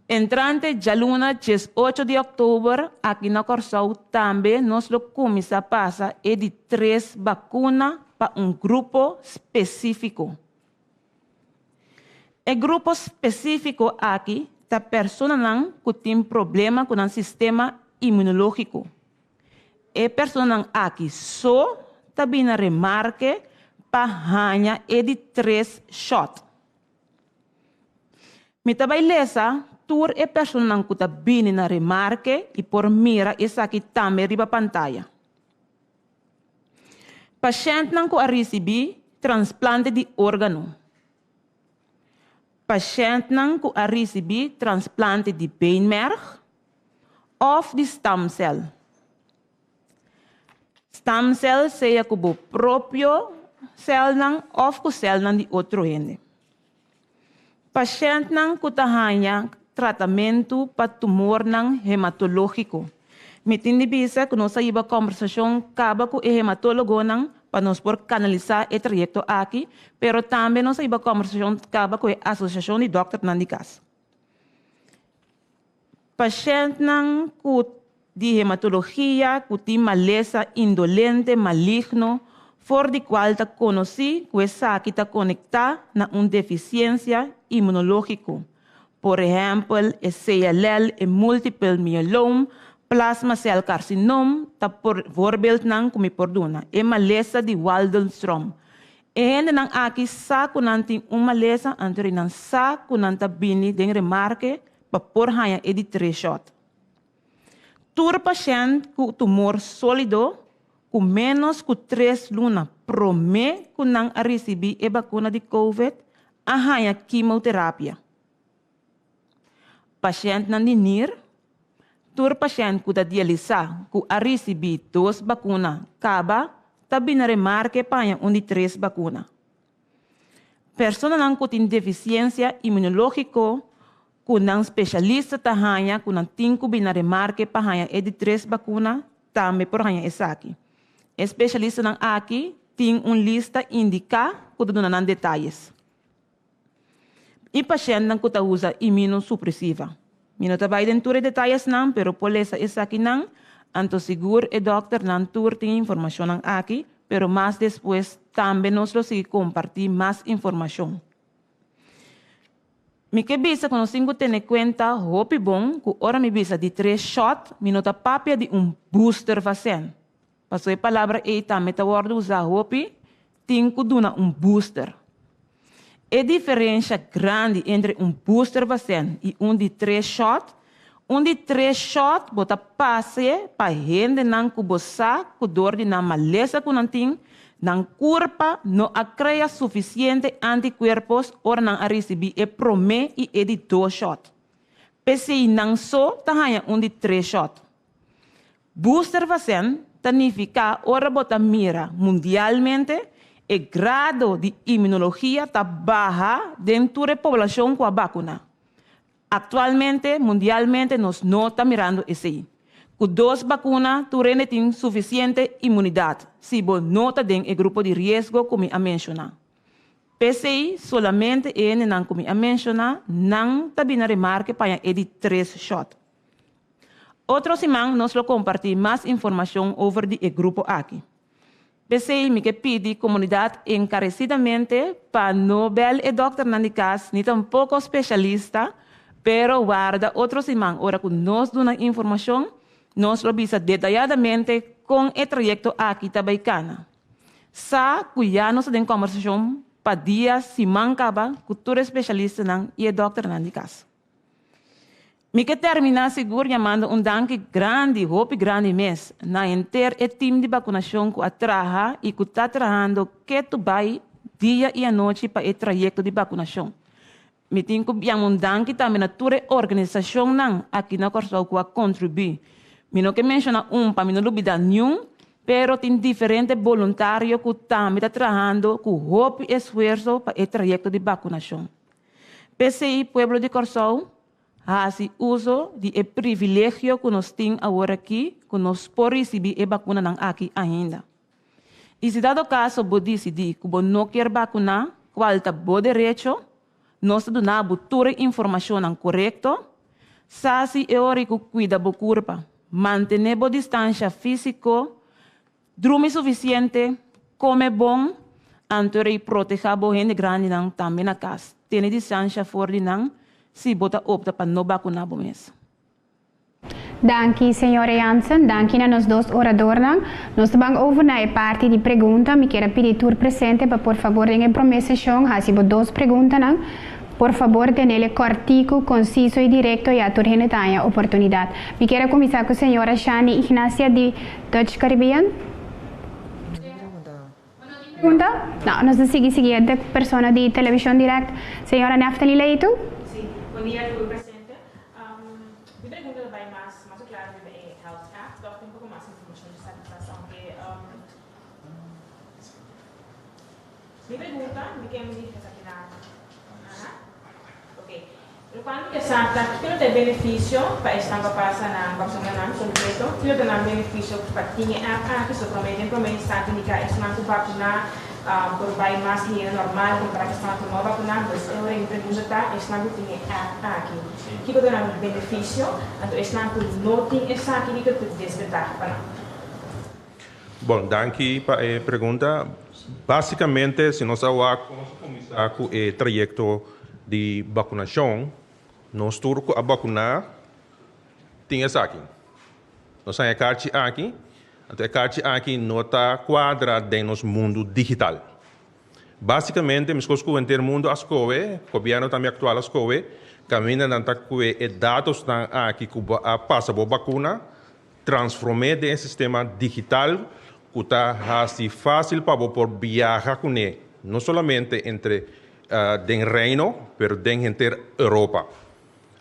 Entrante djaluna 18 di òktober aki na Kòrsou tambe nos lo kuminsá pasa e di tres bakuna pa un grupo spesífiko. E grupo spesífiko aki ta personanan ku tin problema ku nan sistema imunológiko. E personanan aki so ta bini na remarke pa haña e di tres shòt. Mi ta bai lesa tur e personanan ku ta bini na remarke i por mira esaki tambe riba pantaya. Pashèntnan ku a risibí transplante di órgano. Pashèntnan ku a risibí transplante di beenmerg òf di stamsèl. Stamsèl sea ku bo propio sèlnan òf ku sèlnan di otro hende. Pashèntnan ku ta haña tratamentu pa tumornan hematológiko. Mi tin di bisa ku nos a hiba kòmbersashon kaba ku e hematólogonan pa nos por kanalisá e trayekto aki, pero tambe nos a hiba kòmbersashon kaba ku e asosiashon di dòkternan di kas. Pashèntnan ku di hematologia ku tin malesa indolente maligno for di kual ta konosí ku esaki ta konektá na un defisiensia imunológiko, por ehèmpel e CLL, e multipel mieloom, plasma cel carcinoom ta por voorbeeldnan ku mi por duna, e malesa di Waldenstrom. E hendenan aki sa ku nan tin un malesa anto di nan sa ku nan ta bini den remarke pa por haña e di tres shòt. Tur pashènt ku tumor sólido ku ménos ku tres luna promé ku nan a risibí e bakuna di covid a haña kimoterapia. Pashèntnan di nir, Tur pashènt ku ta dialisá ku a risibí dos bakuna kaba ta bini remarke pa haña un di tres bakuna. Personanan ku tin defisiensia imunológiko ku nan speshalista ta haña ku nan tin ku bini na remarke pa haña e di tres bakuna tambe por haña esaki. E speshalistanan aki tin un lista indiká ku ta duna nan detayes. I pashèntnan ku ta usa immunosupresiva. Mi no ta bai den tur e detayesnan, pero por lesa esakinan, anto sigur e dòkternan tur tin e informashonnan aki, pero mas despues tambe nos lo sigui kompartí mas informashon. Mi ke bisa ku nos tin ku tene kuenta hopi bon ku ora mi bisa di tres shòt, mi no ta papia di un booster vaccin. Pasobra e palabra ei tambe ta wòrdu usá hopi, tin ku duna un booster. E diferensha grandi entre un booster vaccin i un di tres shòt, Un di tres shot bo ta pas'e pa hendenan ku bo sa ku dor di nan malesa ku nan tin, nan kurpa no a krea sufisiente antikuerpos ora nan a risibí e promé i e di dos shot. P'esei nan so ta haña un di tres shot. Booster vaccin ta nifiká ora bo ta mira mundialmente e grado di inmunologia ta baha den tur e poblashon ku a bakuná. Aktualmente mundialmente nos no ta mirando esei. Ku dos bakuna tur hende tin sufisiente inmunidat si bo no ta den e grupo di riesgo ku mi a menshoná. P'esei solamente e hendenan ku mi a menshoná nan ta bini remarke paña e di tres shòt. Otro siman nos lo kompartí mas informashon over di e grupo aki. P'esei mi ke pidi komunidat enkaresidamente pa no bèl e dòkternan di kas ni tampoko speshalista, pero warda otro siman ora ku nos duna informashon, nos lo bisa detayadamente kon e trayekto aki ta bai kana. Sa ku ya nos ta den kòmbersashon pa dia siman kaba ku tur e speshalistanan i e dòkternan di kas. Mi ke terminá sigur yamando un danki grandi, hopi grandi mes, na henter e tim di bakunashon ku a traha i ku ta trahando ketu bai dia i anochi pa e trayekto di bakunashon. Mi tin ku yama un danki tambe na tur e organisashonnan aki na Kòrsou ku a kontribuí. Mi no ke menshoná un pa mi no lubidá niun, pero tin diferente boluntario ku tambe ta trahando ku hopi esfuerso pa e trayekto di bakunashon. P'esei pueblo di Kòrsou hasi uso di e privilegio ku nos tin awor aki ku nos por risibí e bakunanan aki ainda. I si dado kaso bo disidí ku bo no kier bakuná, kual ta bo derecho, nos ta duna bo tur e informashonnan korekto, sa si e ora ku kuida bo kurpa, mantené bo distansha físiko, Drumi sufisiente, kome bon, anto rei protehá bo hende grandinan tambe na kas. Tene distansha for di nan si bo ta opta pa no bakuná bo mes. Danki señora Jansen, danki na nos dos oradornan. Nos ta ban over na e parti di pregunta. Mi kier a pidi tur presente pa por fabor den e prome seshon hasi bo dos preguntanan. Por fabor tenele kòrtiku, konsiso i direkto ya tur hende ta haña oportunidat. Mi kier a kuminsá ku señora Shani Ignacia di Dutch Caribbean? Pregunta? No, nos ta sigui siguiente persona di Television Direct, señora Neftali Leito. Sí, bon dia tur presente. Mi pregunta ta bai mas mas claro riba e Health App, toch tin un poco mas informacion di esaki pas, aunke mi pregunta, mi ke mi esaki na, aha. Ok. Lokual mi ke sa ta kiko lo ta e benefisio pa esnan ku a pasa na bakunanan kompleto? Kiko lo ta nan benefisio pa tin e app aki? So promé den promé instante indiká esnan ku bakuná por bai mas liña normal kompará ku esnan ku no a bakuná. Pues e ora mi pregunta ta esnan ku tin e app aki kiko ta nan benefisio? Anto esnan ku no tin esaki kiko ta desbentaha pa nan? Bon, danki pa e pregunta. Básikamente, si nos a wak kon nos a kuminsá ku e trayekto di bakunashon, nos tur ku a bakuná tin esaki. Nos haña e karchi aki, anto e karchi aki no ta kuadra den nos mundu digital. Básikamente, meskos ku henter mundu a skohe, gobièrnu tambe aktual a skohe, kaminda nan ta kue e datosnan aki ku bo a pasa bo bakuna, Transform'é den e sistema digital ku ta hasi fásil pa bo por biaha kuné, no solamente entre den Reino, pero den henter Europa.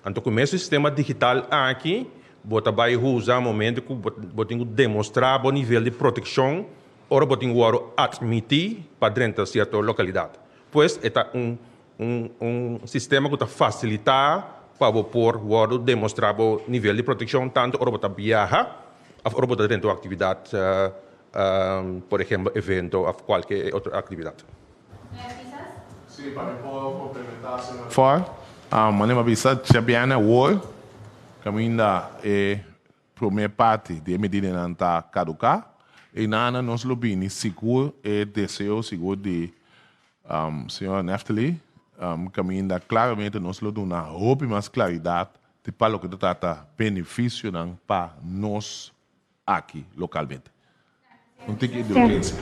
Anto ku mes sistema digital aki bo ta bai usa momento ku bo tin ku demostrá bo nivel di protekshon ora bo tin wòrdu atmití pa drenta sierto lokalidat. Pues e ta un Un sistema ku ta fasilitá pa bo por wòrdu demostrá bo nivel di protekshon tantu ora bo ta biaha òf ora bo ta drenta un aktividat, por ehempel evento òf kualke otro aktividat. Sí, pa mi por komplementá señor Ford, manera mi a bisa, djabièrnè awor kaminda e Promé parti di e medidanan ta kaduká. Einana nos lo bini sigur e deseo sigur di señora Neftali kaminda klaramente nos lo duna hopi mas klaridat di pa loke ta trata benefisionan pa nos aki lokalmente. Un tiki di urgensia.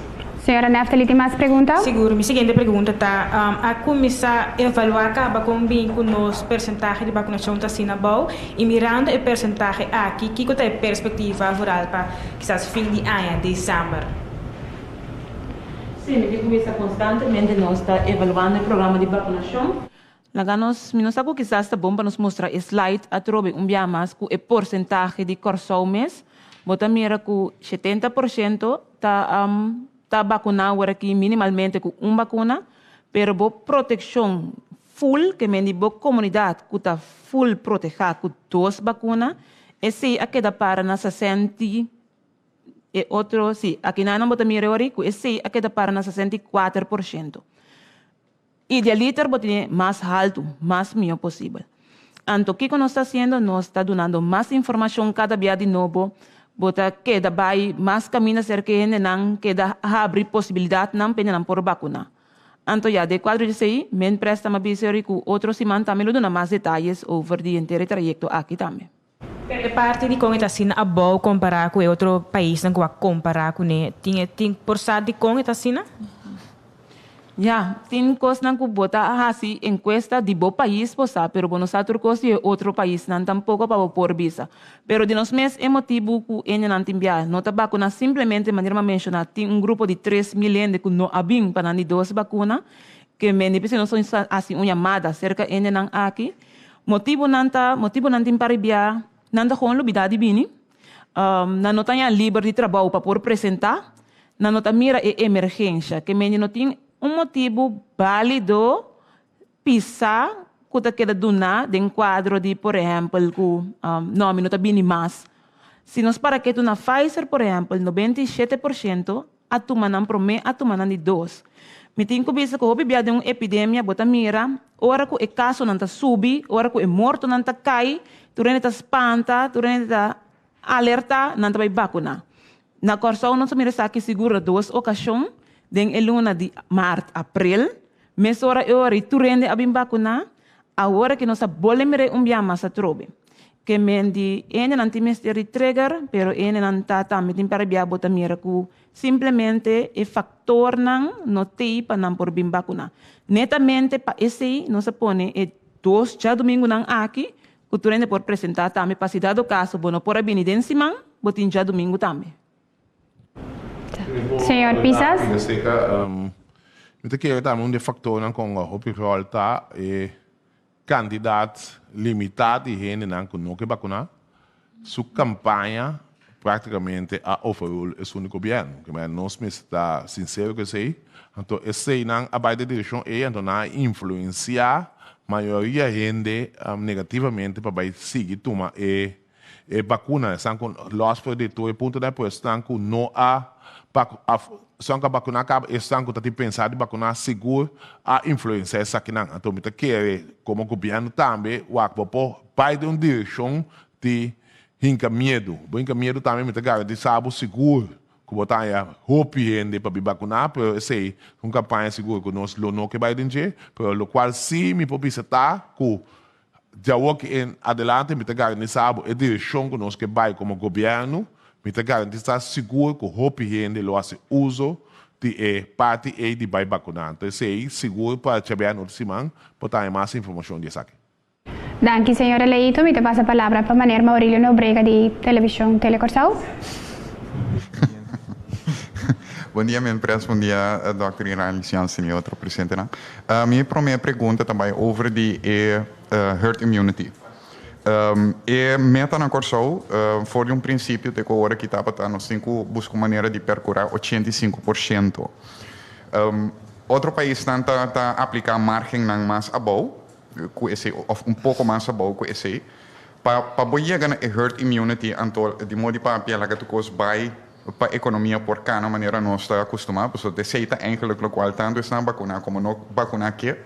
Señora Neftali tin mas pregunta? Sigur, mi siguiente pregunta ta, a kuminsá evaluá kaba kon bin ku nos persentahe di bakunashon ta asina abou? I mirando e persentahe aki, kiko ta e perspektiva vooral pa kisas fin di aña, desèmber? Sí, mi tin ku bisa konstantemente nos ta evaluando e programa di bakunashon. Laga nos, mi no sa ku kisas ta bon pa nos mustra e slide atrobe un bia mas ku e porsentahe di Kòrsou mes. Bo ta mira ku 70% ta ta bakuná aworakí minimalmente ku un bakuna, pero bo protekshon full, ke men di bo komunidat ku ta full protehá ku dos bakuna, esei a keda para na 60 e otro, sí, akinan bo ta mira awor ku esei a keda para na 64%. Idealiter bo tene mas haltu, mas mihó posibel. Anto kiko nos ta hasiendo? Nos ta dunando mas informashon kada bia di nobo, bo ta keda bai mas kaminda serka e hendenan, keda habri posibilidatnan pa hendenan por bakuná. Anto ya, den kuadro di esei, Minpres ta bisa yori ku otro siman tambe lo duna mas detayes over di henter e trayekto aki tambe. Pero e parti di kon e ta asina abou kompará ku e otro paisnan ku a kompará kuné, tin e tin por sa dikon e ta asina? Ya, tin kosnan ku bo ta hasi enkuesta di bo pais bo sa, pero bo no sa tur kos di e otro paisnan tampoko pa bo por bisa. Pero di nos mes e motibu ku hendenan tin bia no ta bakuna simplemente manera mi a menshoná tin un grupo di 3000 hende ku no a bin pa nan di dos bakuna, ke mende p'esei nos ta hasi un yamada serka hendenan aki. Motibunan ta, motibunan tin pa ribiá, nan ta gewoon lubidá di bini, nan no ta haña liber di trabou pa por presentá, nan no ta mira e emergensha, ke mende no tin un motibu bálido pisá ku ta keda duná den kuadro di por ehèmpel ku no mi no ta bini mas. Si nos para ketu na Pfizer por ehèmpel 97% a tuma nan promé a tuma nan di dos. Mi tin ku bisa ku hopi bia den un epidemia bo ta mira ora ku e kasonan ta subi, ora ku e mortonan ta kai, tur hende ta spanta, tur hende ta alerta, nan ta bai bakuná. Na Kòrsou nos a mira esaki sigur na dos okashon, den e luna di mart, aprel, mesora e ora ei tur hende a bin bakuná, awor aki nos a bolbe mira un bia mas atrobe. Ke men di hendenan tin mester di trigger, pero hendenan ta tambe tin para bia bo ta mira ku simplemente e faktornan no tei pa nan por bin bakuna. Netamente pa esei nos a pone e dos djadumingunan aki ku tur hende por presenta tambe pa si dado kaso bo no por a bini den siman, bo tin djadumingu tambe. Señor Pisas. Mi ta kere tambe un di e faktornan kon hopi ròl ta e Kantidat limitá di hendenan ku no ke bakuná, su kampaña práktikamente a overrule esun di gobièrnu. Ke manera nos mester ta sinsero ku esei. Anto eseinan a bai den direkshon ei, anto nan a influensiá mayoria hende negativamente pa bai sigui tuma e E bakuna, esnan ku lòs for di tur e puntonan, pero esnan ku no a esnan ku a bakuná kaba, esnan ku ta tin pensá di bakuná sigur a influensiá esakinan. Anto mi ta kere komo gobièrnu tambe wak bo por bai den un direkshon di hinka miedu. Bo hinka miedu tambe mi ta garantisá bo sigur ku bo ta haña hopi hende pa bin bakuná, pero esei ta un kampaña sigur ku nos lo no ke bai den dje, pero lokual sí mi por bisa ta ku Djawoki en adelante mi ta garantisa bo e direccion cu nos ke bay como gobierno, mi ta garantisa sigur cu hopi hende lo haci uzo di e parti ey di bay bacuna. Anto esey sigur pa djabièrnè otro siman por ta haña mas informacion di esaki. Danki señor Leito, mi ta pasa palabra pa meneer Maurilio Nobrega di Television Telecorsou. Bon dia men pres, bon dia Dòkter Irán Lisiansen i otro presentenan. Mi promé pregunta ta bai over di e herd immunity. E meta na Kòrsou for di un prinsipio te ku ora ki tabata nos tin ku buska un manera di perkurá 85%. Otro paisnan ta ta apliká márgennan mas abou ku esei òf un poko mas abou ku esei. Pa pa bo yega na e herd immunity anto di modi papia laga tur kos bai pa ekonomia por kana manera nos ta akustumá, pasobra esei ta eigenlijk lokual tantu esnan bakuná komo no bakuná ke.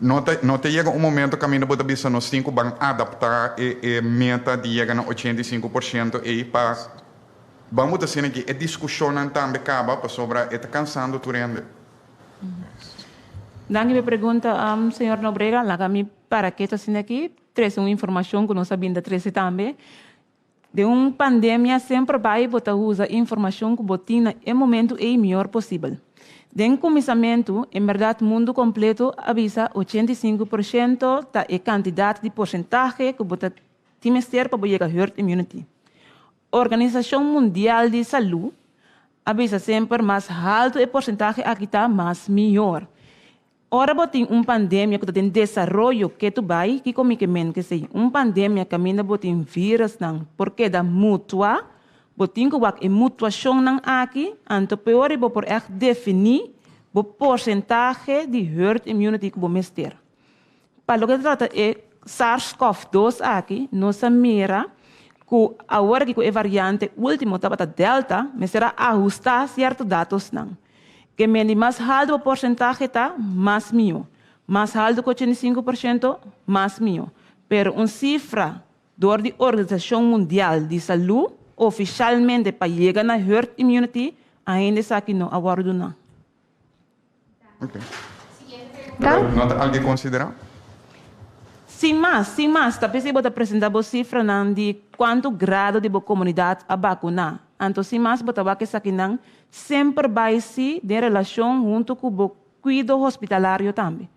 No ta no ta yega un momento kaminda bo ta bisa nos tin ku ban adaptá e e meta di yega na 85% ei pa ban bo ta asina ki e diskushonnan tambe kaba pasobra e ta kansando tur hende. Danki pa e pregunta, señor Nobrega. Laga mi para ketu asina aki trese un informashon ku nos a bin ta trese tambe. Den un pandemia semper bai bo ta usa informashon ku bo tin na e momentu ei mihor posibel. Den kuminsamentu, en bèrdat mundu kompleto a bisa 85% ta e kantidat di porsentahe ku bo ta tin mester pa bo yega herd immunity. Organisashon Mundial di Salú a bisa semper mas haltu e porsentahe aki ta, mas mihor. Ora bo tin un pandemia ku ta den desaroyo ketu bai, kiko mi ke men kesei? Un pandemia kaminda bo tin virusnan por keda mutua, bo tin ku wak e mutuashonnan aki, anto peor bo por ègt definí bo porsentahe di herd immunity ku bo mester. Pa loke ta trata e SARS-CoV-2 aki, nos a mira ku awor aki ku e variante último tabata Delta, mester a ahustá sierto datosnan. Ke mendi mas haltu bo porsentahe ta, mas mihó. Mas haltu ku 85%, mas mihó. Pero un sifra dor di Organisashon Mundial di Salú ofishalmente pa yega na herd immunity ainda esaki no a wòrdu duná. Ok. Pero no ta algu konsiderá? Sin mas, sin mas, ta p'esei bo ta presentá bo sifranan di kuantu grado di bo komunidat a bakuná. Anto sin mas bo ta wak esakinan semper bai si den relashon huntu ku bo kuido hospitalario tambe.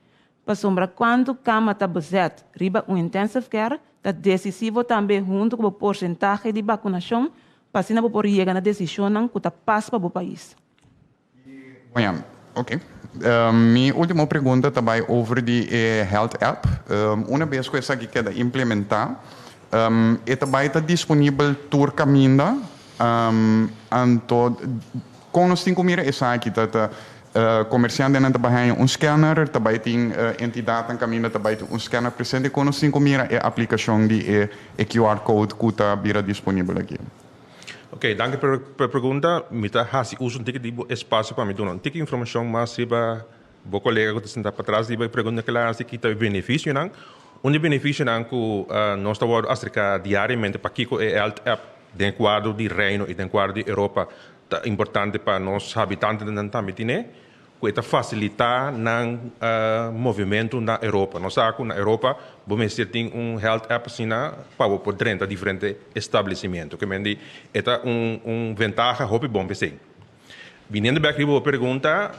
Pasobra kuantu kama ta bezet riba un intensive care ta desisivo tambe huntu ku bo porsentahe di bakunashon pa asina bo por yega na desishonnan ku ta pas pa bo pais. Bueno, ok. Mi último pregunta ta bai over di e health app. Una bes ku esaki keda implementá, e ta bai ta disponibel tur kaminda? Anto, kon nos tin ku mira esaki? Ta ta komersiantenan ta bai haña un scanner? Ta bai tin entidatnan kaminda ta bai tin un scanner presente? Kon nos tin ku mira e aplikashon di e e QR code ku ta bira disponibel aki? Ok, danki pa e pregunta. Mi ta hasi uso un tiki di bo espasio pa mi duna un tiki informashon mas riba bo kolega ku ta sinta patras riba e pregunta ku el a hasi ki ta e benefisionan. Un di e benefisionan ku nos ta wòrdu aserká diariamente pakiko e health app den e kuadro di Reino i den kuadro di Europa ta importante pa nos habitantenan tambe tine, ku e ta fasilitá nan movimentu na Europa. Nos sa ku na Europa bo mester tin un health app asina pa bo por drenta diferente establesimentu. Ke men di e ta un un ventaha hopi bon p'esei. Biniendo bèk riba bo pregunta,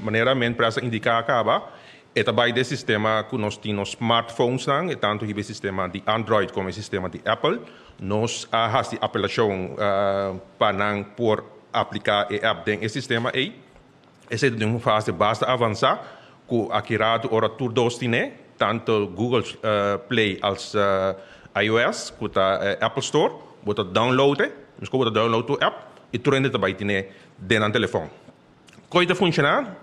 manera men pres a indiká kaba, e ta bai den sistema ku nos tin nos smartphonesnan, e tantu hiba e sistema di Android komo e sistema di Apple. Nos a hasi apelashon pa nan por apliká e app den e sistema ei. Esei ta den un fase basta avansá ku aki ratu ora tur dos tine, tantu Google Play als iOS ku ta Apple Store, bo ta download e, meskos bo ta download tur app i tur hende ta bai tine den nan telefòn. Kon e ta funshoná?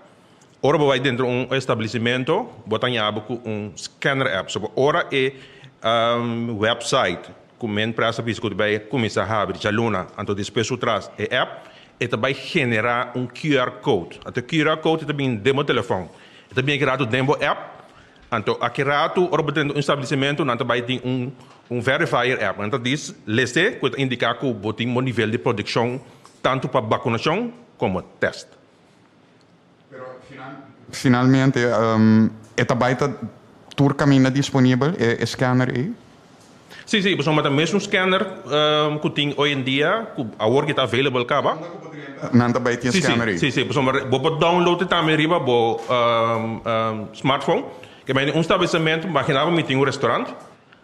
Ora bo bai dentro un establesimentu bo ta haña bo ku un scanner app. So ora e website ku men pres a bisa ku ta bai kuminsá habri djaluna anto despues su tras e app E ta bai generá un QR code. Anto e QR code ta bin den bo telefòn. E ta bin aki ratu den bo app. Anto aki ratu ora bo drenta un establesimentu nan ta bai tin un un verifier app. Nan ta dis lese ku e ta indiká ku bo tin bo nivel di protekshon tantu pa bakunashon komo tèst. Pero finalmente e ta bai ta tur kaminda disponibel e scanner ei? Sí, sí, pasobra ta mesun scanner ku tin hoy en dia ku awor ki ta available kaba. Nan ta bai tin scanner ei? Sí, sí, pasobra bo por download e tambe riba bo smartphone. Ke mende un establesimentu, imagina bo mi tin un restaurant,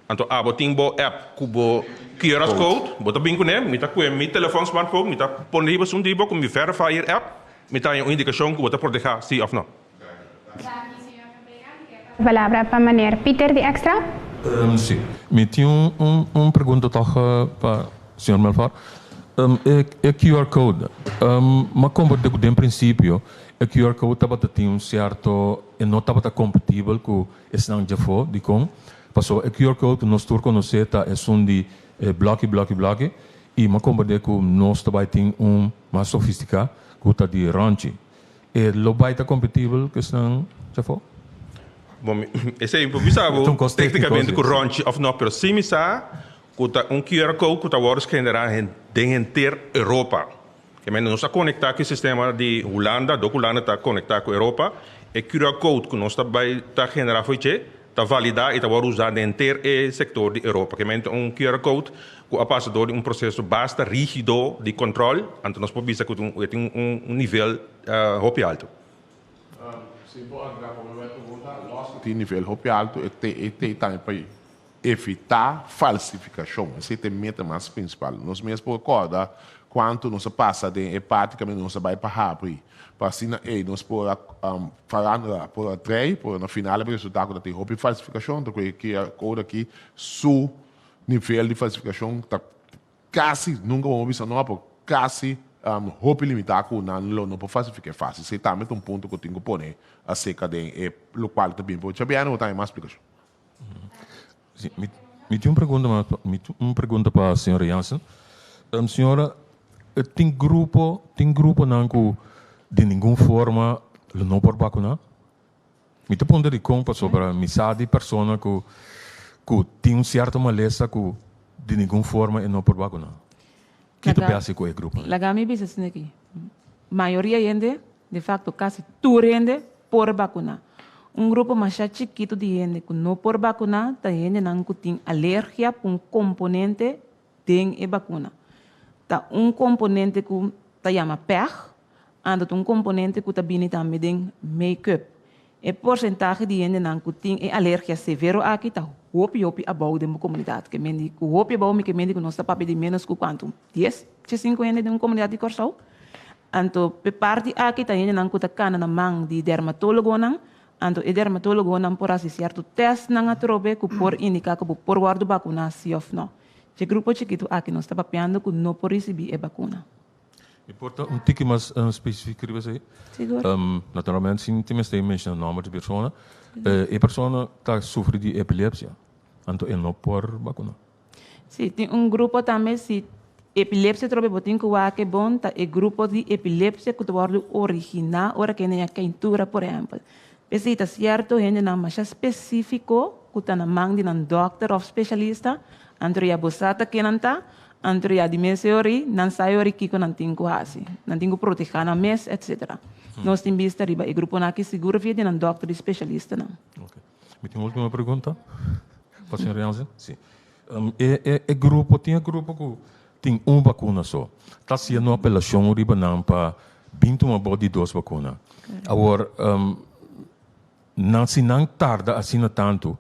anto abo tin bo app ku bo QR code, bo ta bin kuné, mi ta kue mi telefòn smartphone, mi ta pone riba esun di bo ku mi verifier app, Mi ta haña un indikashon ku bo ta protehá, sí òf no? Palabra pa meneer Pieter di Extra. Sí. Mi tin un un pregunta tòg pa señor Melfor. E e QR code, m'a komprendé ku den prinsipio e QR code tabata tin un sierto, e no tabata kompatibel ku esnan djafó. Dikon? Pasobra e QR code ku nos tur konosé ta esun di e blòki blòki blòki i m'a komprendé ku nos ta bai tin un mas sofistiká ku ta di ròntji. E lo bai ta kompetibel ku esnan djafó? Bon, esei mi por bisa bo téknikamente ku ròntji òf nò, pero sí mi sa ku ta un QR code ku ta wòrdu generá den henter Europa. Ke mende nos a konektá ku e sistema di Hulanda, dor ku Hulanda ta konektá ku Europa, e QR code ku nos ta bai ta generá for dje ta validá i ta wòrdu usá den henter e sektor di Europa. Ke mende ta un QR code. ku a pasa dor di un proseso basta rígido di kòntròl, anto nos por bisa ku e tin un nivel hopi altu. Si bo agrega pa mi pregunta, lòs ku tin nivel hopi altu e te tambe pa evitá falsifikashon. Esei ta e meta mas prinsipal. Nos mes por kòrda kuantu nos a pasa den e parti kaminda nos a bai pa habri pa asina ei nos por a farandula por a trei, pero na final a resultá ku ta tin hopi falsifikashon, ta ku e QR code aki su nivel di falsifikashon ta kasi, nunka bo bisa no, pero kasi hopi limitá ku nan lo no por falsifiká fásil. Esei tambe ta un punto ku tin ku pone aserka den e lokual ta bin. Pero djabièrnè bo ta haña mas splikashon. Sí, mi, mi tin un pregunta mas, mi tin un pregunta pa señora Jansen. Señora, tin grupo, tin gruponan ku di ningun forma lo no por bakuná? Mi ta puntra dikon pasobra mi sa di persona ku ku tin un sierto malesa ku di ningun forma e no por bakuná. Ki ta besi ku e gruponan? Laga mi bisa esaki aki. Mayoria hende, de facto kasi tur hende por bakuná. Un grupo masha chikitu di hende ku no por bakuná ta hendenan ku tin alergia pa un komponente den e bakuna. Ta un komponente ku ta yama pèg, anto ta un komponente ku ta bini tambe den make-up. E porsentahe di hendenan ku tin e alergia severo aki ta hopi hopi abou den bo komunidat. Ke men di ku hopi abou mi ke men di ku nos ta papia di ménos ku kuantu? Dies, diesinku hende den un komunidat di Kòrsou. Anto p'e parti aki ta hendenan ku ta kana na man di dermatólogonan, anto e dermatólogonan por hasi sierto tèstnan atrobe ku por indiká ku bo por wòrdu bakuná si òf nò. Dje grupo chikitu aki nos ta papiando ku no por risibí e bakuna. Mi por ta un tiki mas spesifiko riba esei? Sigur. Naturalmente sin tin mester menshoná nòmber di persona. E persona ta sufri di epilepsia, anto e no por bakuná. Si, tin un grupo tambe si epilepsia trobe bo tin ku wak e bon ta e grupo di epilepsia ku ta wòrdu originá ora ku hende a keintura por ehèmpel. P'esei ta sierto hendenan masha spesífiko ku ta na man di nan dòkter òf spesialista, anto ya bo sa ta ke nan ta, anto ya di mes e ori nan sa e ori kiko nan tin ku hasi, nan tin ku protehá nan mes etsetera. Nos tin bista riba e gruponan aki sigur via di nan dòkter i spesialistanan. Mi tin un ultimo pregunta pa señor Jansen. Si. E, e, e grupo, tin e grupo ku tin un bakuna so. Ta hasiendo apelashon riba nan pa bin tuma bo di dos bakuna. Awor, nan, si nan tarda asina tantu,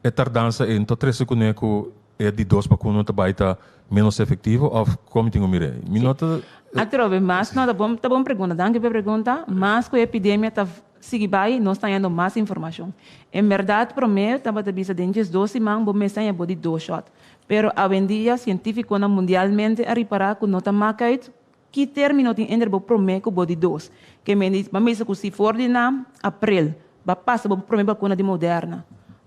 e tardansa ei no ta trese kuné ku e di dos bakuna ta bai ta ménos efektivo òf kon mi tin ku mir'é? Mi no ta. Atrobe, mas no, ta bon, ta bon pregunta. Danki pa e pregunta. Mas ku e epidemia ta Sigui bai, nos ta hañando mas informashon. En bèrdat promé tabata bisa den 12 siman bo mester haña bo di dos shòt. Pero awendia sientífikonan mundialmente a ripará ku no ta mak uit ki término tin entre bo promé ku bo di dos. Ke mende bo a bisa ku si for di na aprel bo a pasa bo promé bakuna di Moderna,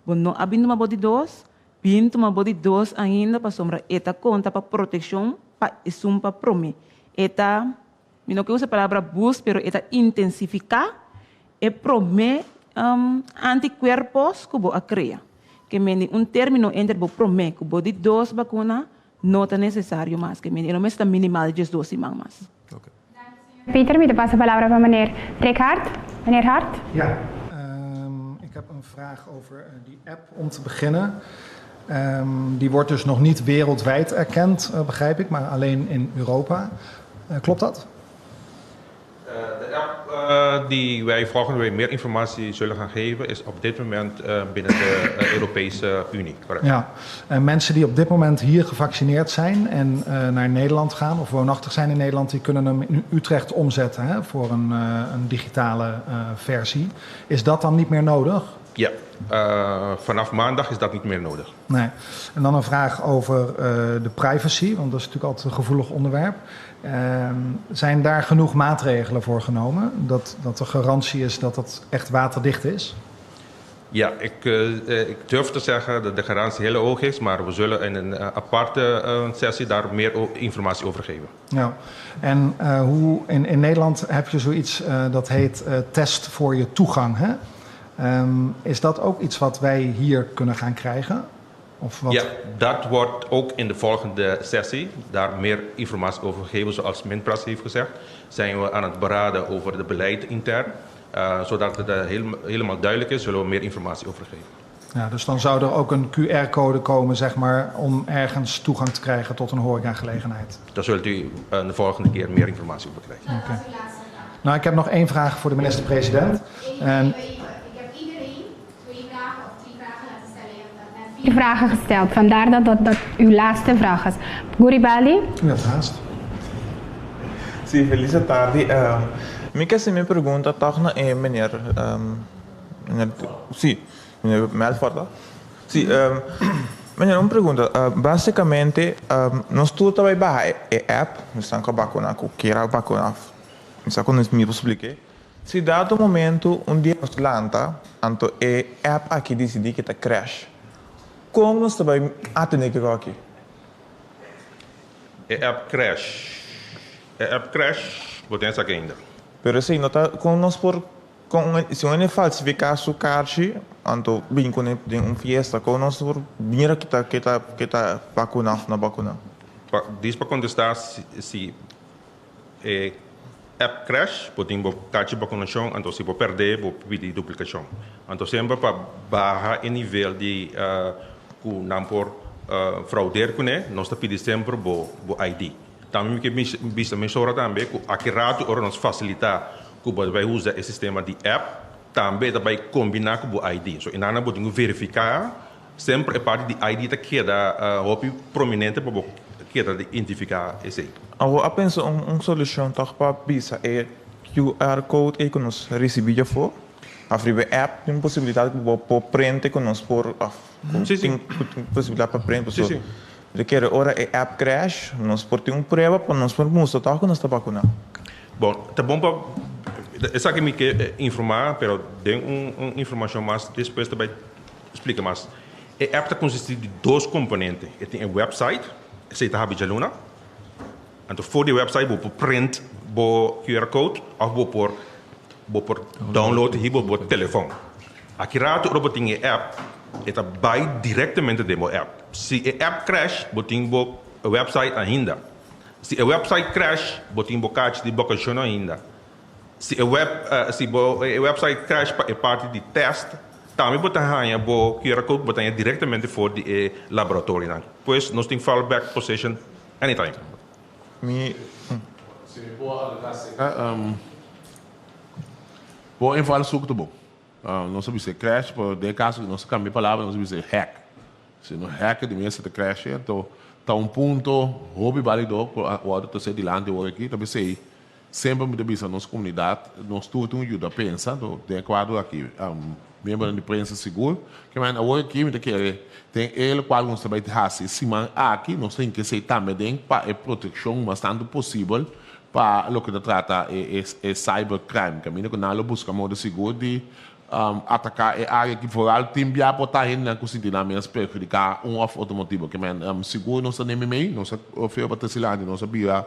bo no a bin tuma bo di dos, bin tuma bo di dos ainda pasobra e ta konta pa protekshon pa esun pa promé. E ta. Mi no ke usa e palabra boost, pero e ta intensifiká e promé antikuerpos ku bo a krea. Ke mende un término entre bo promé ku bo di dos bakuna no ta nesesario mas. Ke mende e no mester ta minimal 12 siman mas. Peter, mi ta pasa palabra pa meneer Rick Hart. Meneer Hart. Ja, ik heb een vraag over die app om te beginnen. Die wordt dus nog niet wereldwijd erkend, begrijp ik, maar alleen in Europa. Klopt dat? De app die wij volgende week meer informatie zullen gaan geven is op dit moment binnen de Europese Unie, correct? Ja, en mensen die op dit moment hier gevaccineerd zijn en naar Nederland gaan of woonachtig zijn in Nederland, die kunnen hem in Utrecht omzetten, hè, voor een digitale versie. Is dat dan niet meer nodig? Ja, vanaf maandag is dat niet meer nodig. Nee. En dan een vraag over de privacy, want dat is natuurlijk altijd een gevoelig onderwerp. Zijn daar genoeg maatregelen voor genomen? Dat er garantie is dat dat echt waterdicht is? Ja, ik durf te zeggen dat de garantie heel hoog is, maar we zullen in een aparte sessie daar meer informatie over geven. Ja, en hoe in Nederland heb je zoiets dat heet test voor je toegang, hè? Is dat ook iets wat wij hier kunnen gaan krijgen? Of wat? Ja, dat wordt ook in de volgende sessie daar meer informatie over gegeven. Zoals Minpras heeft gezegd, zijn we aan het beraden over het beleid intern. Zodat het helemaal duidelijk is, zullen we meer informatie over geven. Ja, dus dan zou er ook een QR-code komen, zeg maar, om ergens toegang te krijgen tot een horecagelegenheid. Daar zult u de volgende keer meer informatie over krijgen. Oké. Nou, ik heb nog één vraag voor de minister-president. En Vier vragen gesteld, vandaar dat dat, dat uw laatste vraag is. Guribaldi? U hebt haast. Sí, felis atardi. Um, mi ke hasi mi pregunta tòg na e meneer, um, meneer, sí, meneer Melfort, toch? Sí, um, meneer, un pregunta. Uh, básicamente, um, nos tur ta bai baha e, e app, nos tan ku a bakuna, ku kier a bakuna, mi sa ku mi por spliké. Si dado momento un dia nos lanta, anto e app aki disidí ke ta crash, kon nos ta bai atendé kiko aki? E app crash. E app crash, bo tin esaki ainda. Pero esei no ta kon nos por kon un si un hende falsifiká su karchi anto bin kuné den un fiesta kon nos por mira ke ta ke ta ke ta bakuná òf no bakuná? Pa dis pa kontestá si si e app crash bo tin bo karchi bakunashon anto si bo pèrdè bo pidi duplikashon. Anto semper pa baha e nivel di ku nan por fraudeer kuné nos ta pidi semper bo bo ID. Tambe mi ke bisa mesora tambe ku aki ratu ora nos fasilitá ku bo ta bai usa e sistema di app tambe e ta bai kombiná ku bo ID. So enanan bo tin ku verifiká semper e parti di ID ta keda hopi prominente pa bo keda di identifiká esei. Awor a pensa un un solushon tòg pa bisa e QR code ei ku nos risibí djafó? Of riba e app tin posibilidat ku bo por prente ku nos por of ku tin posibilidat pa prente pasobra mi ta kere ora e app crash nos por tin un prueba pa nos por mustra tòg ku nos ta bakuná. Bon, ta bon pa esaki mi ke informá pero den un informashon mas despues ta bai splika mas. E app ta konsistí di dos komponente. E tin e website, esei ta habi djaluna. Anto for di e website bo por print bo QR code òf bo por bo por download hiba bo telefòn. Aki rato ora bo tin e app, e ta bai direktamente den bo app. Si e app crash, bo tin bo website ainda. Si e website crash, bo tin bo kachi di bakashon ainda. Si e web si bo e website crash pa e parti di test, tambe bo ta haña bo QR code bo ta haña directamente for di e laboratorionan. Pues nos tin fallback position anytime. Mi. Si mi por agrega acerca, bo invalshoek ta bon. Nos a bisa e crash, pero den e caso nos a cambia e palabra, nos a bisa e hack. Si no hack di mester ta crash, anto ta un punto hopi balido cu a wordo trece dilanti awor aki. Ta pesey semper mi ta bisa nos comunidad, nos tur tin un yuda pensa, anto den e cuadro aki miembronan di prensa sigur ke men awor aki mi ta kere den e locual cu nos ta bay haci e siman aki, nos ta hinkesey tambe den pa e proteccion mas tanto posibel Pa loke ta trata e e cyber crime, caminda cu nan lo busca modo sigur di ataca e area aki, vooral tin bia por ta hendenan cu sinti nan mes perhudica un of otro motibo. Ke men sigur nos ta nemi mei, nos a ofrece pa Tresilandia, nos a bira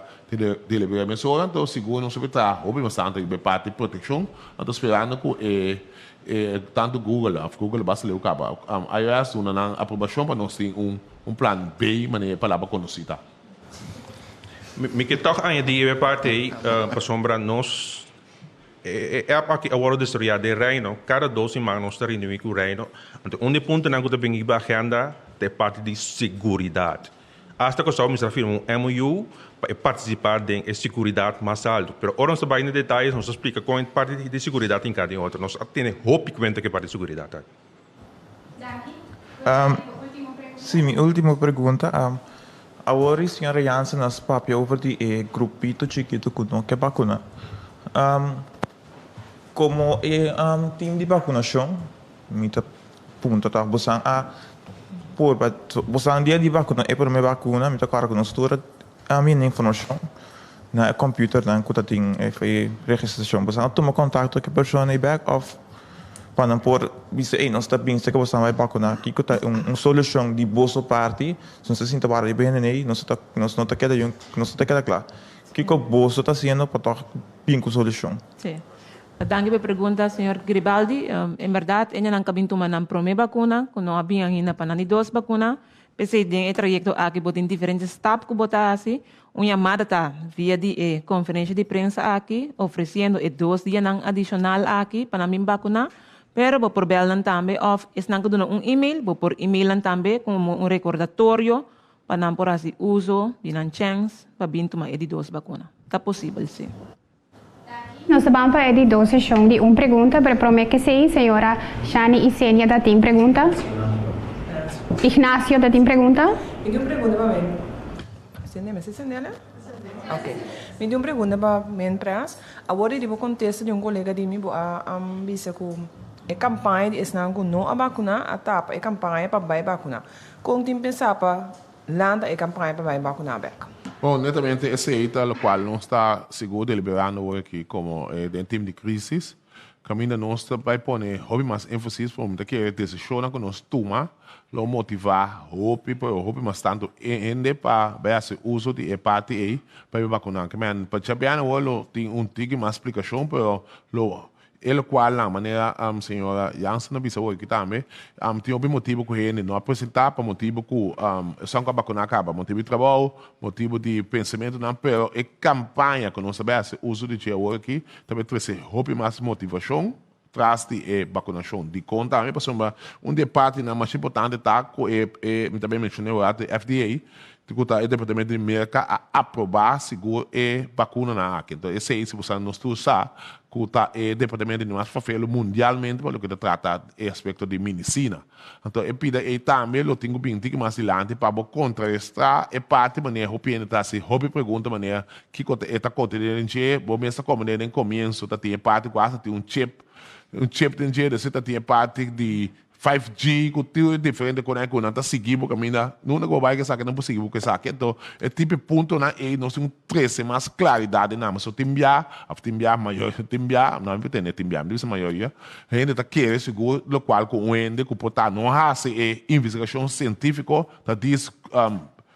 delibera mesora, anto sigur nos a bay traha hopi mas tanto riba e parti proteccion, anto sperando cu e e tanto Google of Google basta leu caba, IRS duna nan aprobacion pa nos tin un un plan B manera e palabra conoci ta. Mi ke tòg añadí e parti ei pasobra nos e app aki a wòrdu desaroyá den Reino. Kada dos siman nos ta reuní ku Reino. Anto un di e puntonan ku ta bini riba agenda ta e parti di seguridat. Asta Kòrsou mester a firma un MOU pa e partisipá den e seguridat mas altu. Pero ora nos ta bai na detayes nos ta splika kon e parti di seguridat tin kada den otro. Nos a tene hopi kuenta ku e parti di seguridat aki. Sí, mi último pregunta. Awor señora Jansen a papia over di e grupito chikitu ku no ke bakuna. Komo e team di bakunashon, mi ta puntra tòg bosan a purba, bosan dia di bakuna e promé bakuna, mi ta kòrda ku nos tur a mira informashon na e kòmpiuternan ku ta tin e registrashon. Bosan a tuma kontakto ku e persona ei bèk òf Pa nan por bisa, ey, nos ta binse ku boso bai bakuná. Kiko ta un solushon di boso parti? Si nos ta sinta wara riba hende ei, nos ta nos no ta keda yun, nos no ta keda kla. Kiko boso ta hasiendo pa tòg bin ku solushon? Sí. Danki pa e pregunta, señor Gribaldi. En bèrdat, hendenan ka bin tuma nan promé bakuna, ku no a bin ainda pa nan di dos bakuna. P'esei den e trayekto aki bo tin diferente stap ku bo ta hasi. Un yamada ta via di e konferensha di prensa aki ofresiendo e dos dianan adishonal aki pa nan bin bakuná. Pero bo por bel nan tambe òf esnan ku duna un email, bo por email nan tambe komo un rekordatorio pa nan por hasi uso di nan chèns pa bin tuma e di dos bakuna. Ta posibel, si. Nos ta ban pa e di dos seshon di un pregunta, pero promé k'esei, señora Shani Isenia ta tin pregunta. Ignacio ta tin pregunta. Mi tin un pregunta pa men. Sende, mester sendela? Ok. Mi tin un pregunta pa men pras. Awor di riba kontesta di un kolega di mi bo a bisa ku e kampaña di esnan ku no a bakuná a tapa e kampaña pa bai bakuná. Kon tin pensá pa lanta e kampaña pa bai bakuná bèk? Bon, netamente esei ta lokual nos ta sigur deliberando awor aki komo den tim di krísis. Kaminda nos ta bai pone hopi mas énfasis pasobra mi ta kere desishonnan ku nos tuma lo motivá hopi pero hopi mas tantu hende pa bai hasi uso di e parti ei pa e bakuná. Ke men pa djabièrnè awor lo tin un tiki mas splikashon pero lo e lokual nan manera señora Jansen a bisa awor aki tambe tin hopi motibu ku hende no a presentá pa motibu ku esun ku a bakuná kaba motibu di trabou motibu di pensamentunan pero e kampaña ku nos ta bai hasi uso di dje awor aki Ta bay trece hopi mas motivacion tras di e vacunacion. Dicon tambe? Pasobra un di e partinan mas importante ta cu e, e, mi ta bay menciona awor, e FDA, cu ta e departamento di Merca a aproba sigur e vacunanan aki. Enton esey si bo sa nos tur sa cu ta e departamento di mas fafelo mundialmente pa loke ta trata e aspecto di medicina. Anto e pida ei tambe lo tin ku bin tiki mas dilanti pa bo kontrarestra e parti manera hopi hende ta hasi hopi pregunta manera kiko ta e ta kontené den dje, bo mes ta komprendé den komienso ta tin e parti ku hasta tin un chip un chip den dje desi ta tin e parti di 5G ku tur e diferente konan ku nan ta sigui bo kaminda nunde ku bo bai ku esaki nan por sigui bo ku esaki anto e tipo e puntonan ei nos tin ku trese mas klaridat den nan pasobra tin bia òf tin bia mayor tin bia no mi por tende tin bia mi ta bisa mayoria. Hende ta kere sigur lokual ku un hende ku por ta no hasi e investigashon sientífiko ta dis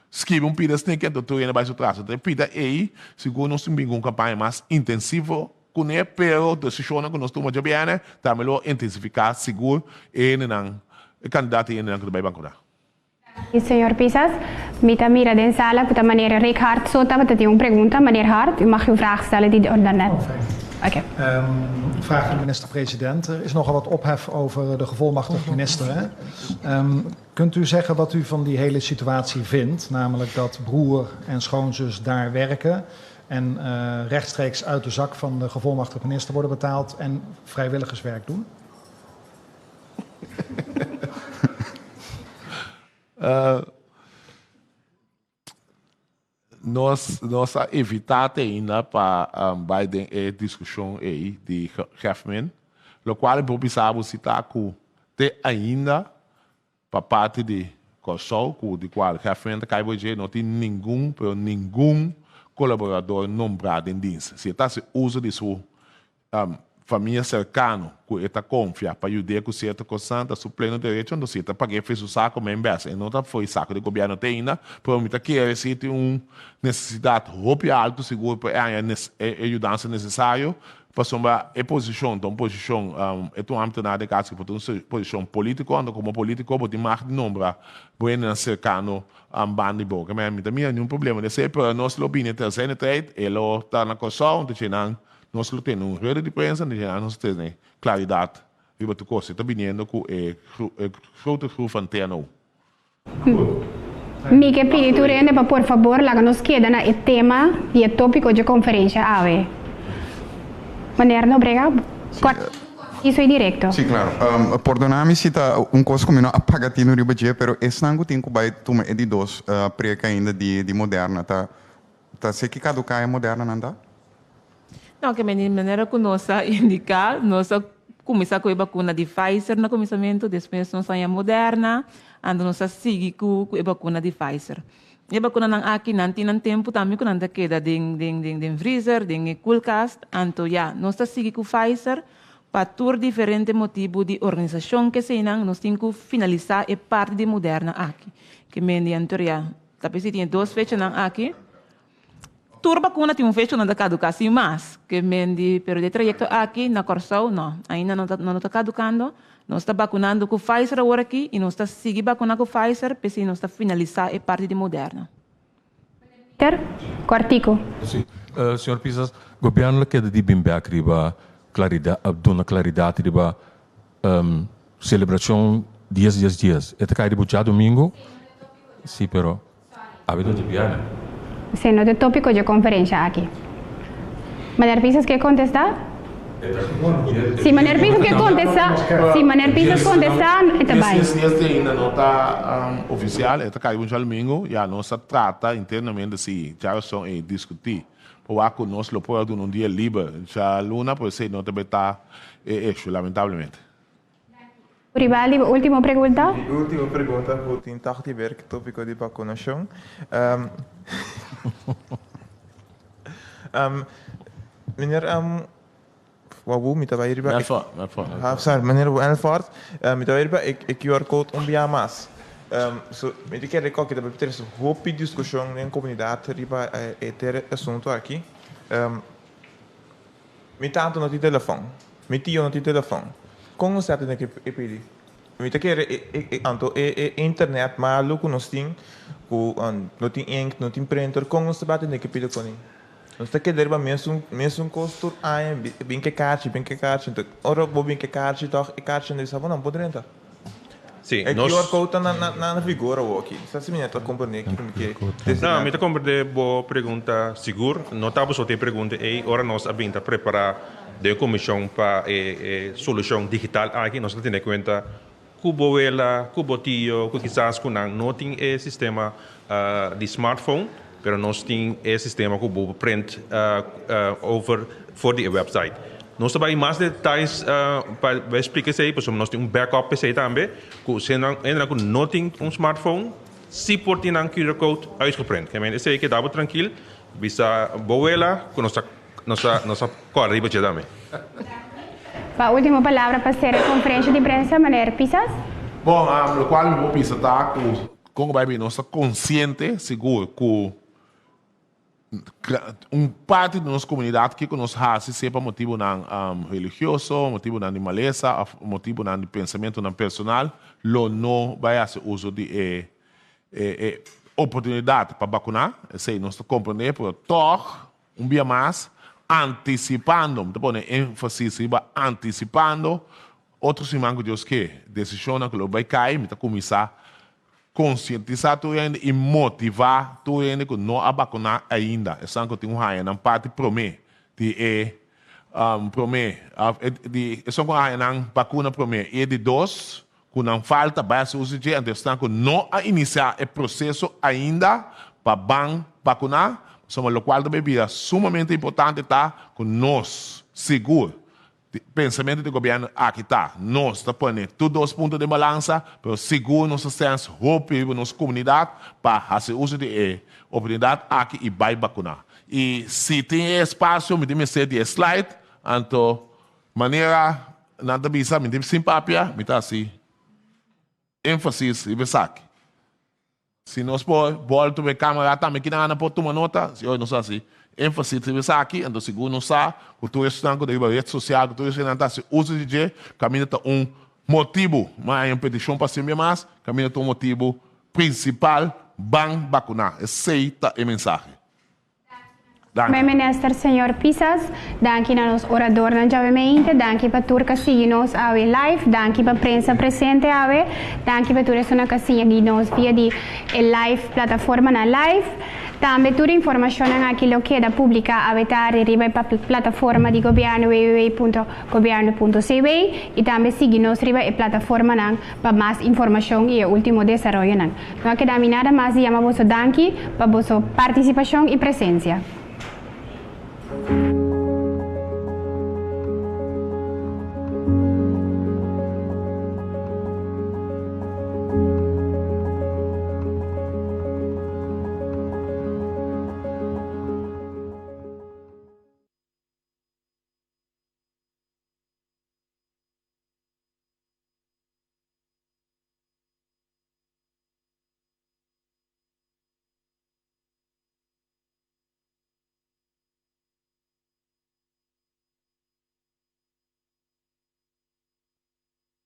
skibi un pida sniki anto tur hende bai su tras. Anto e pida ei sigur nos tin bin ku un kampaña mas intensivo kuné pero desishonnan ku nos tuma djabièrnè tambe lo intensifiká sigur e hendenan e kandidat di hendenan ku ta bai bankuná. Señor Pisas, Mi ta mira den sala ku ta meneer Rick Hart so tabata tin un pregunta. Meneer Hart, u mag uw vraag stellen die daarnet. Oké. Vraag aan de minister-president. Er is nogal wat ophef over de gevolmachtigde minister. Hè? Kunt u zeggen wat u van die hele situatie vindt? Namelijk dat broer en schoonzus daar werken en rechtstreeks uit de zak van de gevolmachtigde minister worden betaald en vrijwilligerswerk doen? Nos nos a evitá te ainda pa bai den e diskushon ei di Hefman, lokual mi por bisa bo si ta ku te ainda pa parti di Kòrsou ku di kual Hefman ta kai bo dje no tin ningun pero ningun kolaborador nombrá den dins. Si e ta hasi uso di su Famia serkano ku e ta konfia pa yud'é ku sierto kosnan ta su pleno derecho, anto si e ta pag'é for su sako men bes e no ta for e sako di gobièrnu te ainda, pero mi ta kere si tin un nesesidat hopi altu sigur pa e haña e yudansa nesesario pasobra e posishon ta un posishon e ta un ambtenaar den kas ku ta un posishon polítiko anto komo polítiko bo tin mag di nombra bo hendenan serkano banda di bo. Mi ta mira niun problema den esei pero nos lo bini terser tijd e lo ta na Kòrsou anto dje nan Nos lo tene un rueda di prensa di dje nos tene claridad riba tur cos. E ta biniendo cu e grote groep van TNO. Mi ke pidi tur hende pa por fabor laga nos keda na e tema di e tópiko dje konferensha awe. Meneer Nobrega, kòrtiku i direkto. Sí, claro. Pordona mi si ta un cos cu mi no a paga tino riba dje, pero esnan cu tin cu bay tuma e di dos prek ainda di Moderna ta Ta seki kaduká e modernonan ta? No, ke meni manera ku nos a indiká, nos a kuminsá ku e bakuna di Pfizer na kuminsamentu, despues nos a haña Moderna, anto nos a sigui ku ku e bakuna di Pfizer. E bakunanan aki nan tin nan tempu tambe ku nan ta keda den den den den vrizer, den e koelkast, anto ya, nos ta sigui ku Pfizer pa tur diferente motibu di organisashon keseinan nos tin ku finalisá e parti di Moderna aki. Ke meni anto ya. Ta p'esei tin e dos fechanan aki. Tur bakuna tin un fecha ku nan ta kaduká sin mas. Ke men di, pero di e trayekto aki na Kòrsou no, ainda no ta no ta kadukando. Nos ta bakunando ku Pfizer awor aki i nos ta sigui bakuná ku Pfizer, p'esei nos ta finalisá e parti di Moderna. Peter, Kòrtiku. Sí. Señor Pisas, gobièrnu lo keda di bin bèk riba klaridat, duna klaridat riba. Selebrashon dies dies dies. E ta kai riba djadumingu? Si, pero awe ta djabièrnè. Esei no ta e tópiko dje konferensha aki. Meneer Pisas ke kontestá? Si meneer Pisas ke kontestá, si meneer Pisas kontestá, e ta bai. Dies dies dies ainda no ta ofisial, e ta kai riba un djadumingu. Ya nos ta trata internamente si djarason ei diskutí. Por wak ku nos lo por a duna un dia liber djaluna, pero esei no ta bay ta e eshu, lamentablemente. Ribaldi, bo ultimo pregunta. Mi ultimo pregunta ku tin tòg di ber ku topiko di bakunashon. Meneer Wawoe, mi ta bai riba e. Melfort, Melfort. Ah, sorry, meneer Melfort, mi ta bai riba e QR code un bia mas. So, mi ta kere ku aki ta bai trese hopi diskushon den komunidat riba e ter asuntu aki. Mi tata no tin telefòn, mi tio no tin telefòn. Kon nos ta tene ku e pidi? Mi ta kere e anto e internet malu ku nos tin, ku no tin ink, no tin printer, kon nos ta bai tene ku pidi kuné? Nos ta keda riba mesun mesun kos tur aña, bin ke karchi, bin ke karchi. Anto ora bo bin ke karchi tòg e karchi no bisa bo nan por drenta. Sí, E nos. QR code ta na na na vigor awor aki. Sa si mi ta komprendé kiko mi ke desi No, mi nan. ta komprendé bo pregunta sigur. No ta boso tin e pregunta ei ora nos a bin ta prepará den komishon pa e e solushon digital aki. Nos ta tene kuenta ku bo wela, ku bo tio, ku kisas ku nan no tin e sistema di smartphone, pero nos tin e sistema ku bo por print over for di e website. Nos ta bai mas detalles pa bai splika esei, pasobra nos tin un backup p'esei tambe, ku si nan hendenan ku no tin un smartphone, si por tin nan QR code uitgeprint. Ke men esei keda bo trankil, bisa bo wela ku nos ta nos ta nos ta kòrda riba dje tambe. Pa ultimo palabra pa sera e konferensha di prensa, meneer Pisas. Bon, lokual mi por bisa ta ku kon ku bai bin nos ta konsiente sigur ku un parti di nos komunidat kiko nos hasi sea pa motibunan religioso, motibunan di malesa òf motibunan di pensamentunan personal lo no bai hasi uso di e e oportunidat pa bakuná. Esei nos ta komprendé pero tòg un bia mas antisipando, mi ta pone énfasis riba antisipando, otro siman ku Dios ke desishonnan ku lo bai kai mi ta kuminsá Konsientisá tur hende i motivá tur hende ku no a bakuná ainda, esnan ku tin un haña nan parti promé di e promé di esnan ku a haña nan bakuna promé i e di dos ku nan falta bai hasi uso dje, anto esnan ku no a inisiá e proseso ainda pa ban bakuná, pasobra lokual ta bay bira sumamente importante ta ku nos sigur Di pensamentu di gobièrnu aki ta, nos ta pone tur dos punto den balansa, pero sigur nos ta sens hopi riba nos komunidat pa hasi uso di e oportunidat aki i bai bakuná. I si tin e espasio mi tin mester di e slide, anto manera nan ta bisa mi tin sin papia, mi ta hasi énfasis riba esaki. Si nos por bolto e camera tambe kinan nan por tuma nota, si hoy nos hasi enfasis riba esaki, anto sigur nos sa cu tur esnan cu ta riba red social, cu tur esnan ta hasi uso di dje, caminda ta un motibu, mas hay un peticion pa simbia mas, caminda ta un motibu principal ban bacuna. Esey ta e mensahe. Danki. Prome Minister Señor Pisas, danki na nos oradornan djawe meinte, danki pa tur ka sigui nos awe live, danki pa prensa presente awe, danki pa tur esunnan ka sigui nos via di e live plataformanan live. Tambe tur informashonnan aki lo keda publiká awe tardi riba e plataforma di gobièrnu www.gobiernu.cw i tambe sigui nos riba e plataformanan pa mas informashon i e último desaroyonan. No a keda mi nada mas di yama boso danki pa boso partisipashon i presensia.